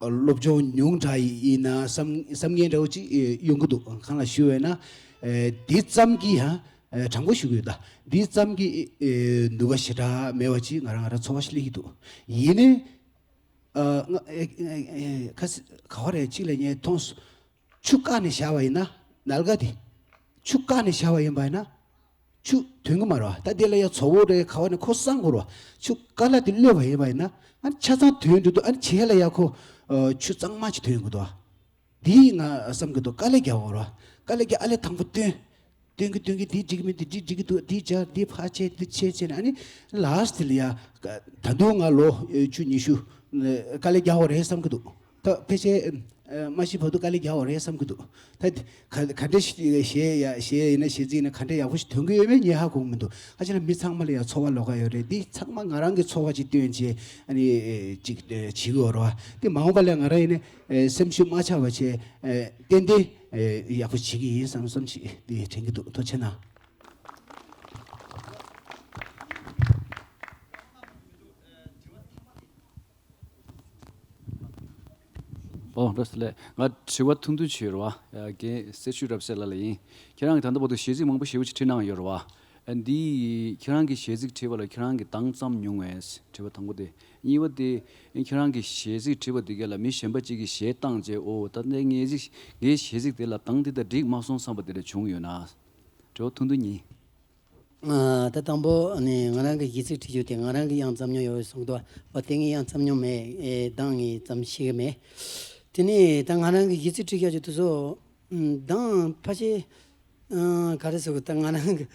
སློབ་སྦྱོང་ཉུང་དྲགས་ཡིན་ན་བསམ་བསམ་ངན་འདྲ་བོ་ཅིག་ཡོང་གི་འདུག་གང་ལ་ཞུ་བས་ན། ཨེ་འདི་ཙམ་གྱིས་ཡང་ཨེ་དྲང་པོ་ཞུ་གི་ཡོད་ད། འདི་ཙམ་གྱིས་ཨེ་ནུས་པ་ཞེ་དྲག་མེད་པ་ཅིག་ང་རང་ང་རང་ཚོར་བ་ཞིག་སླེབས་ཀྱི་འདུག་ཡིན་ནའི་ཨ་ང་ཨེ་ཨེ་ཨེ་ག་ས་ག་བ་རེད་ཅིག་ལ་ངས་མཐོང་སོང་། ཆུ་བཀག་ནས་བཞག་པ་ཡིན་ན། ནལ་ག་དེ་ཆུ་བཀག་ནས་བཞག་པ་ཡིན་པ་ཡིན་ན། ཆུ་ཐོན་གི་མ་རེད་བ། ད་དེ་ལ་ཡ་བཙོག་པོ་རེད། ག་བ་ནས་ཁོ་སངས་དགོས་རེད་བ། ཆུ་དཀའ་ལས་དེ་གློད་པ་ཡིན་པ་ཡིན་ན། ཨ་ནི་ཆ་ཚང་ཐོན་འགྲོ་དུས་ཨ་ནི་བྱེད་ལ་ཡ་ཁོ་ཨ་ཆུ་གཙང་མ་ཅིག་ཐོན་དགོས་འདུག་བ། འདི་ང་བསམ་གི་འདུག་དཀའ་ལས་རྒྱག་དགོས་རེད་བ། དཀའ་ལས་རྒྱག་ཨ་ལས་དང་པོ་བཏོན། བཏོན་གི་བཏོན་གི་འདི་འགྲིག་གི་མི་འདུག་འདི་འགྲིག་གི་འདུག་འདི་སྦྱར་འདི་ཕར་ཆད་འདི་ཆད་ཆད་ནས་ཨ་ནི་ལཱསི་དེ་ལ་ཡ་ད་དུང་ང་ལོ་བཅུ་ཉི་ཤུ་དཀའ་ལས་རྒྱག་དགོས་རེད་བསམ་གི་འདུག་ད་ཕལ་ཆེར་ཨ་མ་ཤི་བར་དུ་དཀའ་ལས་རྒྱག་དགོས་རེད་བསམ་གི་འདུག་ད་ག་ག་འདྲ་ཞིག་གཞས་ཡ་གཞས་ཡིན་ན་གཞས་ཚིག་ཡིན་ན་ག་འདྲ་ཡག་པོ་ཞིག་ཐོན་གི་ཡོད་མེད་ངས་ཧ་གོ་གི་མི་འདུག་ཨ་ཅེ་ལ་མི་ཚང་མ་ལ་ཡ་ཚོར་བ་ལོག་ག་ཡོད་རེད། འདི་ཚང་མ་ང་རང་གི་ཚོར་བ་ཅིག་བཏོན་བྱས་ཨ་ནི་ཅིག་བྱེད་གི་ཡོད་རེད་བ། འདི་མ་འོངས་པ་ལ་ང་རང་ཡིན་ན་སེམས་ཤུགས་མ་ཆག་པ་བྱས་ཏན་ཏན་ཡག་པོ་བྱེད་གི་ཡིན་བསམ་བསམ་ཅིག་འདི་དྲན་གི་འདུག་ཐུགས་རྗེ་གནང་། ཨོ་ལགས་སོ་ལགས། ང་དྲི་བ་ཐུང་ཐུང་ཅིག་ཡོད་རེད་བ། རྒན་གསེར་ཕྱུག་རབ་གསལ་ལགས་ལ་ཡིན། ཁྱེད་རང་གིས་ད་ལྟ་བར་དུ་གཞས་ཚིག་མང་པོ་ཞེ་པོ་ཅིག་བྲིས་གནང་ཡོད་རེད་བ། ཨ་འདི་ཁྱེད་རང་གིས་གཞས་ཚིག་བྲིས་པ་ལ་ཁྱེད་རང་གིས་གདངས་བརྩམས་མྱོང་ངས། དྲི་བ་དང་པོ་དེ། གཉིས་པ་དེ། ཁྱེད་རང་གིས་གཞས་ཚིག་བྲིས་པ་དེ་ག་ལ་མི་གཞན་པ་གཅིག་གིས་གཞས་བཏང་རྗེས་ཨོ་ད་ནས་ངའི་ཚིག་ངའི་གཞས་ཚིག་དེ་ལ་གདངས་འདི་ལྟར་འགྲིག་མ་སོང་བསམ་པ་དེ་འདྲ་བྱུང་ཡོད་ན། དྲི་བ་ཐུང་ཐུང་གཉིས། ཨ་ད་དང་པོ་ནི་ང་རང་གི་གཞས་ཚིག་བྲིས་རྒྱུ་དེ་ང་རང་གིས་ཡང་བརྩམས་མྱོང་ཡོད་པའི་གསུང་དོ། འོ་དེ་ངས་ཡང་བརྩམས་མྱོང་མེད། ཨེ་གདངས་ངས་བརྩམས་ཤེས་ཀྱི་མེད། དེ་ནས་ད་ང་རང་གི་གཞས་ཚིག་བྲིས་རྒྱུ་དེ་ཚོ་གདངས་ཕལ་ཆེར་ཨ་ག་རེ་ཟེར་དགོས། ད་ང་རང་གི་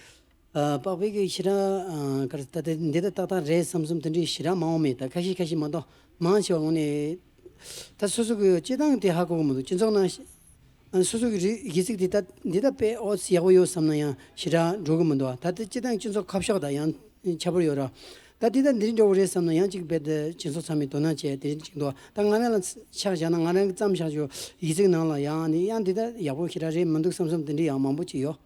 ཨ་པགས་པའི་གི་ཞེ་དྲག་ཨ་ག་རེ་ད་དེ་འདི་ད་ཏག་ཏག་རེད་བསམ་བསམ་དེ་འདྲའི་ཞེ་དྲག་མང་བོ་མེད། ད་ཁ་ཤས་ཁ་ཤས་མ་གཏོགས་མང་ཆེ་བ་དངོས་གནས་ད་སོ་སོ་གི་སྤྱིར་བཏང་དེ་ཧ་གོ་གི་མི་འདུག་སྤྱི་ཚོགས་ནང་ཨ་སོ་སོ་གི་རིགས་གཞས་ཚིག་འདི་ད་འདི་ད་དཔེ་ཨོ་ཙི་ཡག་པོ་ཡོད་བསམ་ན་ཡང་ཞེ་དྲག་འགྲོ་གི་མི་འདུག་ད་དེ་སྤྱིར་བཏང་སྤྱི་ཚོགས་ཁ་ཕྱོགས་དང་ཡང་ཁྱད་པར་ཡོད་ར། ད་འདི་ད་འདི་འདྲ་བོ་རེད་བསམ་ན་ཡང་གཅིག་རྦད་དེ་སྤྱི་ཚོགས་ཚང་མས་དོ་སྣང་བྱས་དེ་རིགས་གཅིག་འདུག་ད་ང་རང་ལ་ཆ་བཞག་ན་ང་རང་གི་བརྩམས་བཞག་ཆོག་གཞས་ཚིག་ནང་ལ་ཡང་ནི་ཡང་འདི་ད་ཡག་པོ་ཞེ་དྲག་རེད་མི་འདུག་བསམ་བསམ་དེ་འདྲ་ཡང་མང་པོ་ཅིག་ཡོད།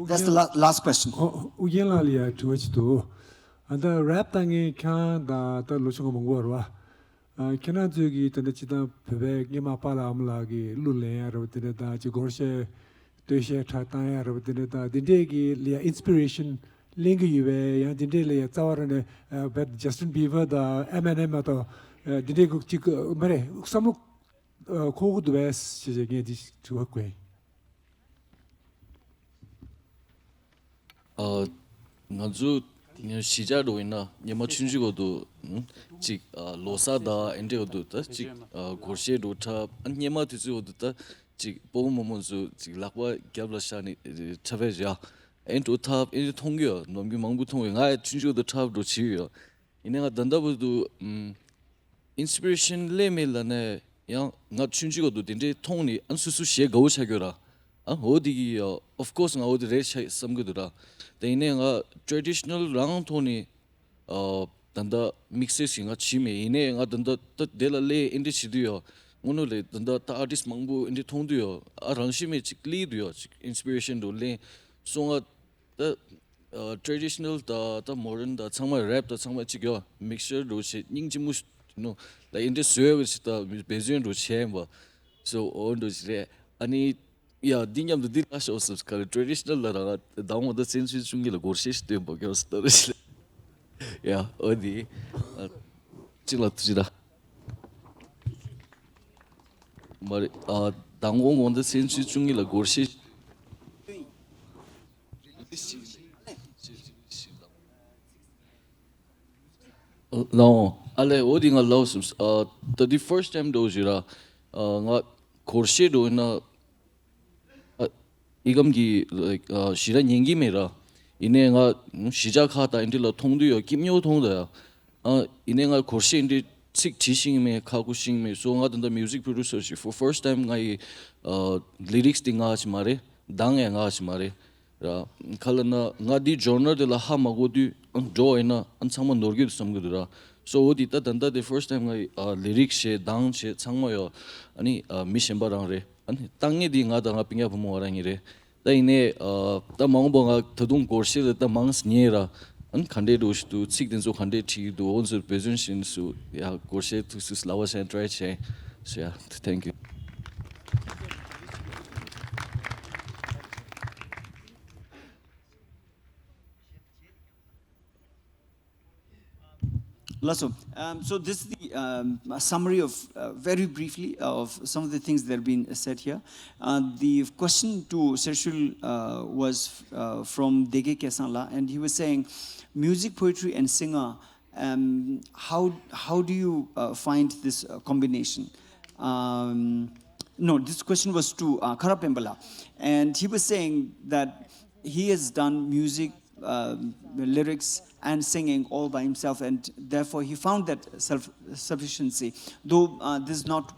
That's the la- last question. ཨོ་ཨུ་རྒྱན་ལགས་ལ་ཡ་དྲི་བ་ཅིག་འདུག་ཨ་ད་རེབ་ལྟ་མཁན་ཁྱེད་རང་དང་ད་ལོ་ཆུང་གི་མང་པོ་རེད་བ། ཨ་ཁྱེད་རང་ཚོས་ཀྱི་ད་ལྟ་སྤྱིར་བཏང་བོད་པའི་སྔོན་མ་པཱ་ལགས་ཨ་མ་ལགས་ཀྱི་གླུ་ལེན་ཡ་རེད་བ། དེ་འདྲ་དང་ཅིག་སྒོར་གཞས་སྟོད་གཞས་འཁྲབ་བཏང་ཡ་རེད་བ། དེ་འདྲ་དང་དེ་འདྲས་ཀྱི་ལ་ཡ་ཨིན་སི་པི་རེ་ཤན་ གླེང་གི་ཡོད་པས། ཡང་དེ་འདྲས་ལ་ཡང་རྩ་བ་རང་ནས་བད་Justin Bieber་དང་Eminem་དང་དེ་འདྲས་ཀྱི་ཅིག་མ་རེད། བསམ་བློ་འཁོར་གི་འདུག་པས་ཞེས་ངས་འདི་དྲི་བ་བཀོད་ཡིན། ཨ། ང་ཚོ་གཞིས་ཆགས་འགྲོ་ཡིན་ན་སྔོན་མ་ཆུང་ཆུང་གོ་དུ་ཅིག་ལོ་གསར་དང་ཨེ་འདྲས་གོ་དུ་ད་ཅིག་སྒོར་གཞས་འགྲོ་འཁྲབ། ཨ། སྔོན་མ་དུས་ཚོད་གོ་དུ་ད་ཅིག་སྤོ་བོ་མོ་མོ་ཚོ་ཅིག་ལག་པ་རྒྱབ་ལ་བཞག་ནས་འཁྲབ་པའི་རེད། ཨེ་འགྲོ་འཁྲབ་ཨེ་འདྲས་མཐོང་གི་ཡོད། ནམ་རྒྱུན་མང་པོ་མཐོང་གི་ཡོད། ང་ཡང་ཆུང་ཆུང་གོ་དུ་འཁྲབ་འགྲོ་བྱེད་ཀྱི་ཡོད། ཡིན་ནའི་ང་ད་ལྟ་བར་དུ་ཨམ། ཨིན་སི་པི་རེ་ཤན་སླེབས་མེད་ལབ་ནས་ཡང་ང་ཆུང་ཆུང་ག་དུས་དེ་འདྲའི་མཐོང་ནས་ཨ་སོ་སོ་གཞས་དགའ་བོ་ཆགས་ཀྱི་ཡོད་ར། ཨ་འོ་དེ་གི་of course ང་འོ་དེ་རེད་ཆགས་བསམ་གྱི་འདུག་ར། དེ་ཡིན་ནའི་ང་traditional རང་ཐོག་ནས་ཨ་ད་ལྟ་mixes ཞིག་ང་བྱས་མེད། ཡིན་ནའི་ང་ད་ལྟ་ད་དེ་ལ་སླེབས་ཨེ་འདྲ་བྱེད་དུས་ཡོད། དངོས་གནས་ལས་ད་ལྟ་ད་artist མང་པོ་ཨེ་འདྲ་མཐོང་དུས་ཡོད། ཨ་རང་བཞིན་མེད་ཅིག་སླེབས་དུས་ཡོད། ཅིག་inspiration འདུག་ལེན་སོང་ང་ད། ཨ་traditional དང་ད་modern དང་ཚང་མ་rap དང་ཚང་མ་གཅིག་ཡོད། mixture འགྲོ་བྱེད་སྙིང་རྗེ་མོ་ནོ་ལ་ཨེ་འདྲ་བཟོས་པ་ཞིག་དང་འབད་བརྩོན་འགྲོ་བྱས་ཡིན་པ། so འོ་འགྲོ་ཞིག་རེད། ཨ་ནི་ཡ་འདི་མཉམ་དུ་འདི་ལ་ཤོག་སུབ་ག་རེ་traditional ལ་རང་དང་མོ་ད་བཙན་བྱོལ་ཆུང་གི་ལ་སྒོར་གཞས་ཤིག་སྟོན་པ་ག་སུ་ལྟ་རེ་ཞིག་ལ་ཡ་འོ་འདི་གཅིག་ལ་ཐུགས་རྗེ་ད། མ་རེད། ཨ་དང་པོ་ངོ་ད་བཙན་བྱོལ་ཆུང་གི་ལ་སྒོར་གཞས། ལའོ་ཨ་ལེ་འོ་དེ་ང་ལའོ་སུམ་ཨ་ད་དེ་first time འགྲོ་ཞིག་ར། ཨ་ང་སྒོར་གཞས་འགྲོ་ཡིན་ན་ཨ་ཨི་གམ་གི་like ཨ་ཞེ་དྲག་ཉན་གི་མེད་ར། ཡིན་ནའི་ང་གཞིས་ཆགས་ཁག་དང་འདི་ལ་མཐོང་དུས་ཡོད་སྐྱིད་མྱོ་མཐོང་ད་ཡ། ཨ་ཡིན་ནའི་ང་སྒོར་གཞས་འདི་ཚིག་བྲིས་ཤིང་མེད་ཁག་པོ་ཤིང་མེད། so ང་ད་ལྟ་music producer ཞིག for first time ང་ཡི་ཨ་lyrics འདི་ང་ཞིག་མ་རེད། གདངས་ཡང་ང་ཞིག་མ་རེད། ར། ག་ལ་ན་ང་འདིའི་genre དེ་ལ་ཧ་མ་གོ་དུས་ཨ་འགྲོ་ཡིན་ན་ཨ་ཚང་མ་ནོར་གྱི་འདུག་བསམ་གྱི་འདུག་ར། so འོ་དེ་ད་ད་ལྟ་དེ་first time ང་ཨ་lyrics བྱས་གདངས་བྱས་ཚང་མ་ཡོད། ཨ་ནི་ཨ་མི་གཞན་པ་རང་རེད། ཨ་ནི་ལྟ་ངན་དེ་ང་དང་ང་སྤུན་ཀྱག་བུ་མོ་བ་རང་གཉིས་རེད། ད་ཡིན་ནའི་ཨ་ད་མང་པོ་ང་ད་དུང་སྒོར་གཞས་ལ་ད་མང་ཉན་ར། ཨ་ནི་ག་འདྲས་འགྲོ་ཞིག་འདུག་ཚིག་དེ་ཚོ་ག་འདྲས་བྲིས་ཀྱི་འདུག་འོ་ཚོ་འབད་བརྩོན་བྱས་ནས་སུ་ཡ་སྒོར་གཞས་ཐུགས་སུ་ལབ་པ་བྱས་try བྱས། so yeah, thank you. Lasso. Um, so this is the um, a summary of, uh, very briefly, of some of the things that have been said here. Uh, the question to Sershul uh, was uh, from Dege Kesangla, and he was saying, music, poetry, and singer. Um, how how do you uh, find this uh, combination? Um, no, this question was to uh, Kharap Pembala, and he was saying that he has done music, um, lyrics, and singing all by himself, and therefore he found that self sufficiency. Though uh, this is not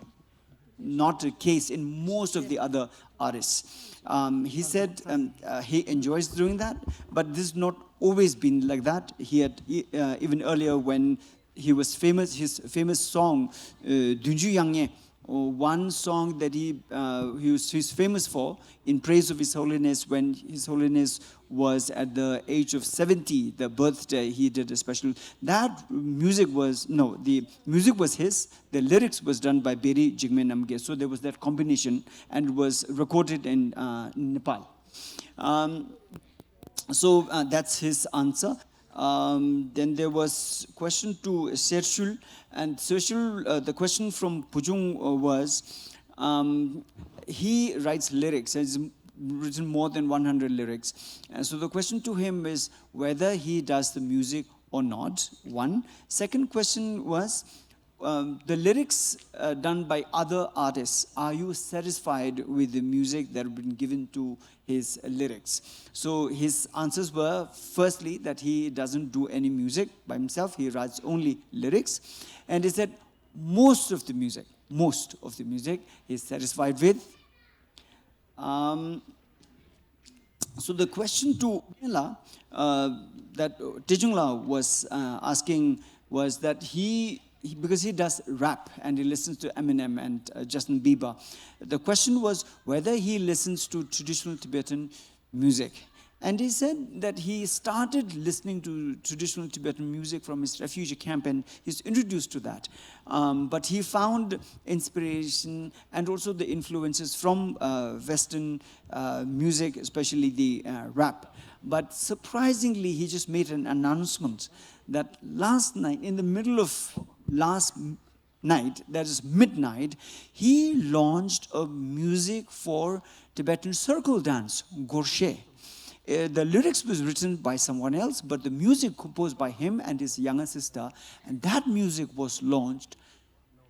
not the case in most of the other artists. Um, he said um, uh, he enjoys doing that, but this has not always been like that. He had e- uh, even earlier when he was famous, his famous song uh, Dunju Yangye, uh, one song that he uh, he was he's famous for in praise of His Holiness when His Holiness was at the age of seventy, the birthday, he did a special. That music was, no, the music was his, the lyrics was done by Beri Jigme Namge. So there was that combination and was recorded in uh, Nepal. Um, so uh, that's his answer. Um, then there was question to Sershul, and Sershul, uh, the question from Pujung uh, was, um, he writes lyrics, has written more than one hundred lyrics. And so the question to him is whether he does the music or not, one. Second question was, um, the lyrics uh, done by other artists, are you satisfied with the music that have been given to his lyrics? So his answers were, firstly, that he doesn't do any music by himself, he writes only lyrics. And he said most of the music, most of the music he's satisfied with. Um, so the question to Mela, uh, that Tejungla was uh, asking was that he, he, because he does rap and he listens to Eminem and uh, Justin Bieber, the question was whether he listens to traditional Tibetan music. And he said that he started listening to traditional Tibetan music from his refugee camp and he's introduced to that. Um, but he found inspiration and also the influences from uh, Western uh, music, especially the uh, rap. But surprisingly, he just made an announcement that last night, in the middle of last night, that is midnight, he launched a music for Tibetan circle dance, Gorshe. Uh, the lyrics was written by someone else, but the music composed by him and his younger sister, and that music was launched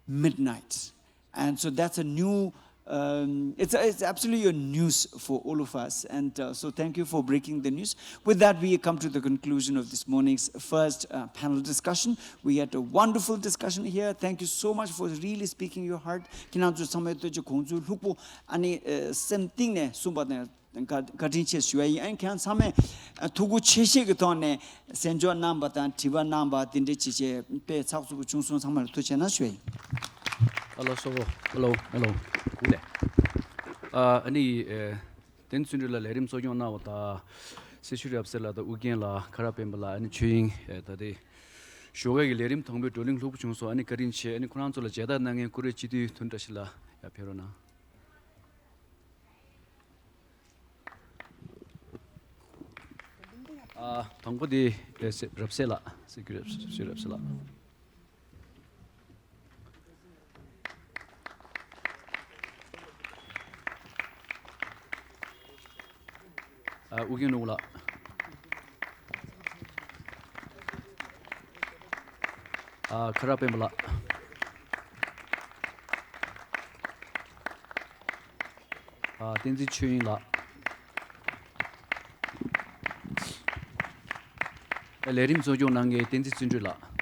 midnight. And so that's a new, um, it's, it's absolutely a news for all of us. And uh, so thank you for breaking the news. With that, we come to the conclusion of this morning's first uh, panel discussion. We had a wonderful discussion here. Thank you so much for really speaking your heart. ཁྱེད་རང་ཚོ་ཚང་མས་ལྟོས་ཀྱི་ཁོང་ཚོའི་ལྷུག་པོ་ཨ་ནི་ཨ་སེམས་གཏིང་ནས་གསུངས་པ་དང་། བཀའ་བཀའ་དྲིན་ཆེ་ཞུ་བ་ཡིན། ཨ་ནི་ཁྱེད་རང་ཚང་མས་ཨ་ཐུགས་ཁུར་ཆེ་བཞེས་ཀྱི་ཐོག་ནས་གསན་འཇོག་གནང་བ་དང་དྲི་བ་གནང་བ་དེ་འདྲ་བྱས་བྱས་དཔེ་ཚགས་ཚུད་པོ་བྱུང་སོང་། ཚང་མ་ལ་ཐུགས་རྗེ་གནང་ཞུ་བ་ཡིན། ཧ་ལོ་སོ། ཧ་ལོ། ཧ་ལོ། གུ་ལེ། ཨ་ཨ་ནི་ཨེ་བསྟན་འཛིན་བརྩོན་འགྲུས་ལགས་ལས་རིམ་གཙོ་སྐྱོང་གནང་བ་དང་། སེ་ཤུ་རབ་གསལ་ལགས་དང་ཨུ་རྒྱན་ལགས། ཁ་རག་སྤེན་པ་ལགས། ཨ་ནི་ཆོས་དབྱིངས། ཨེ་ད་ལྟའི་ཞོགས་ཀ་གི་ལས་རིམ་དང་པོའི་བགྲོ་གླེང་ལྷུག་པོ་བྱུང་སོང་། ཨ་ནི་བཀའ་དྲིན་ཆེ། ཨ་ནི་ཁོ་རང་ཚོ་ལ་མཇལ་དར་གནང་མཁན་ཀུ་རེ་སྤྱི་འཐུས་དོན་བཀྲ་ཤིས་ལགས་ཡར་ཕེབས་རོགས་གནང་། ཨ་དང་པོ་དེ་ཨེ་སེ་རབ་གསལ་ལགས། སེ་ཤུ་རབ་སེ་ཤུ་རབ་གསལ་ལགས། ཨ་ཨུ་རྒྱན་ནོར་བུ་ལགས། ཨ་ཁ་རག་སྤེན་པ་ལགས། ཨ་བསྟན་འཛིན་ཆོས་དབྱིངས་ལགས། ཨ་ལས་རིམ་གཙོ་སྐྱོང་གནང་མཁན་བསྟན་འཛིན་བརྩོན་འགྲུས་ལགས།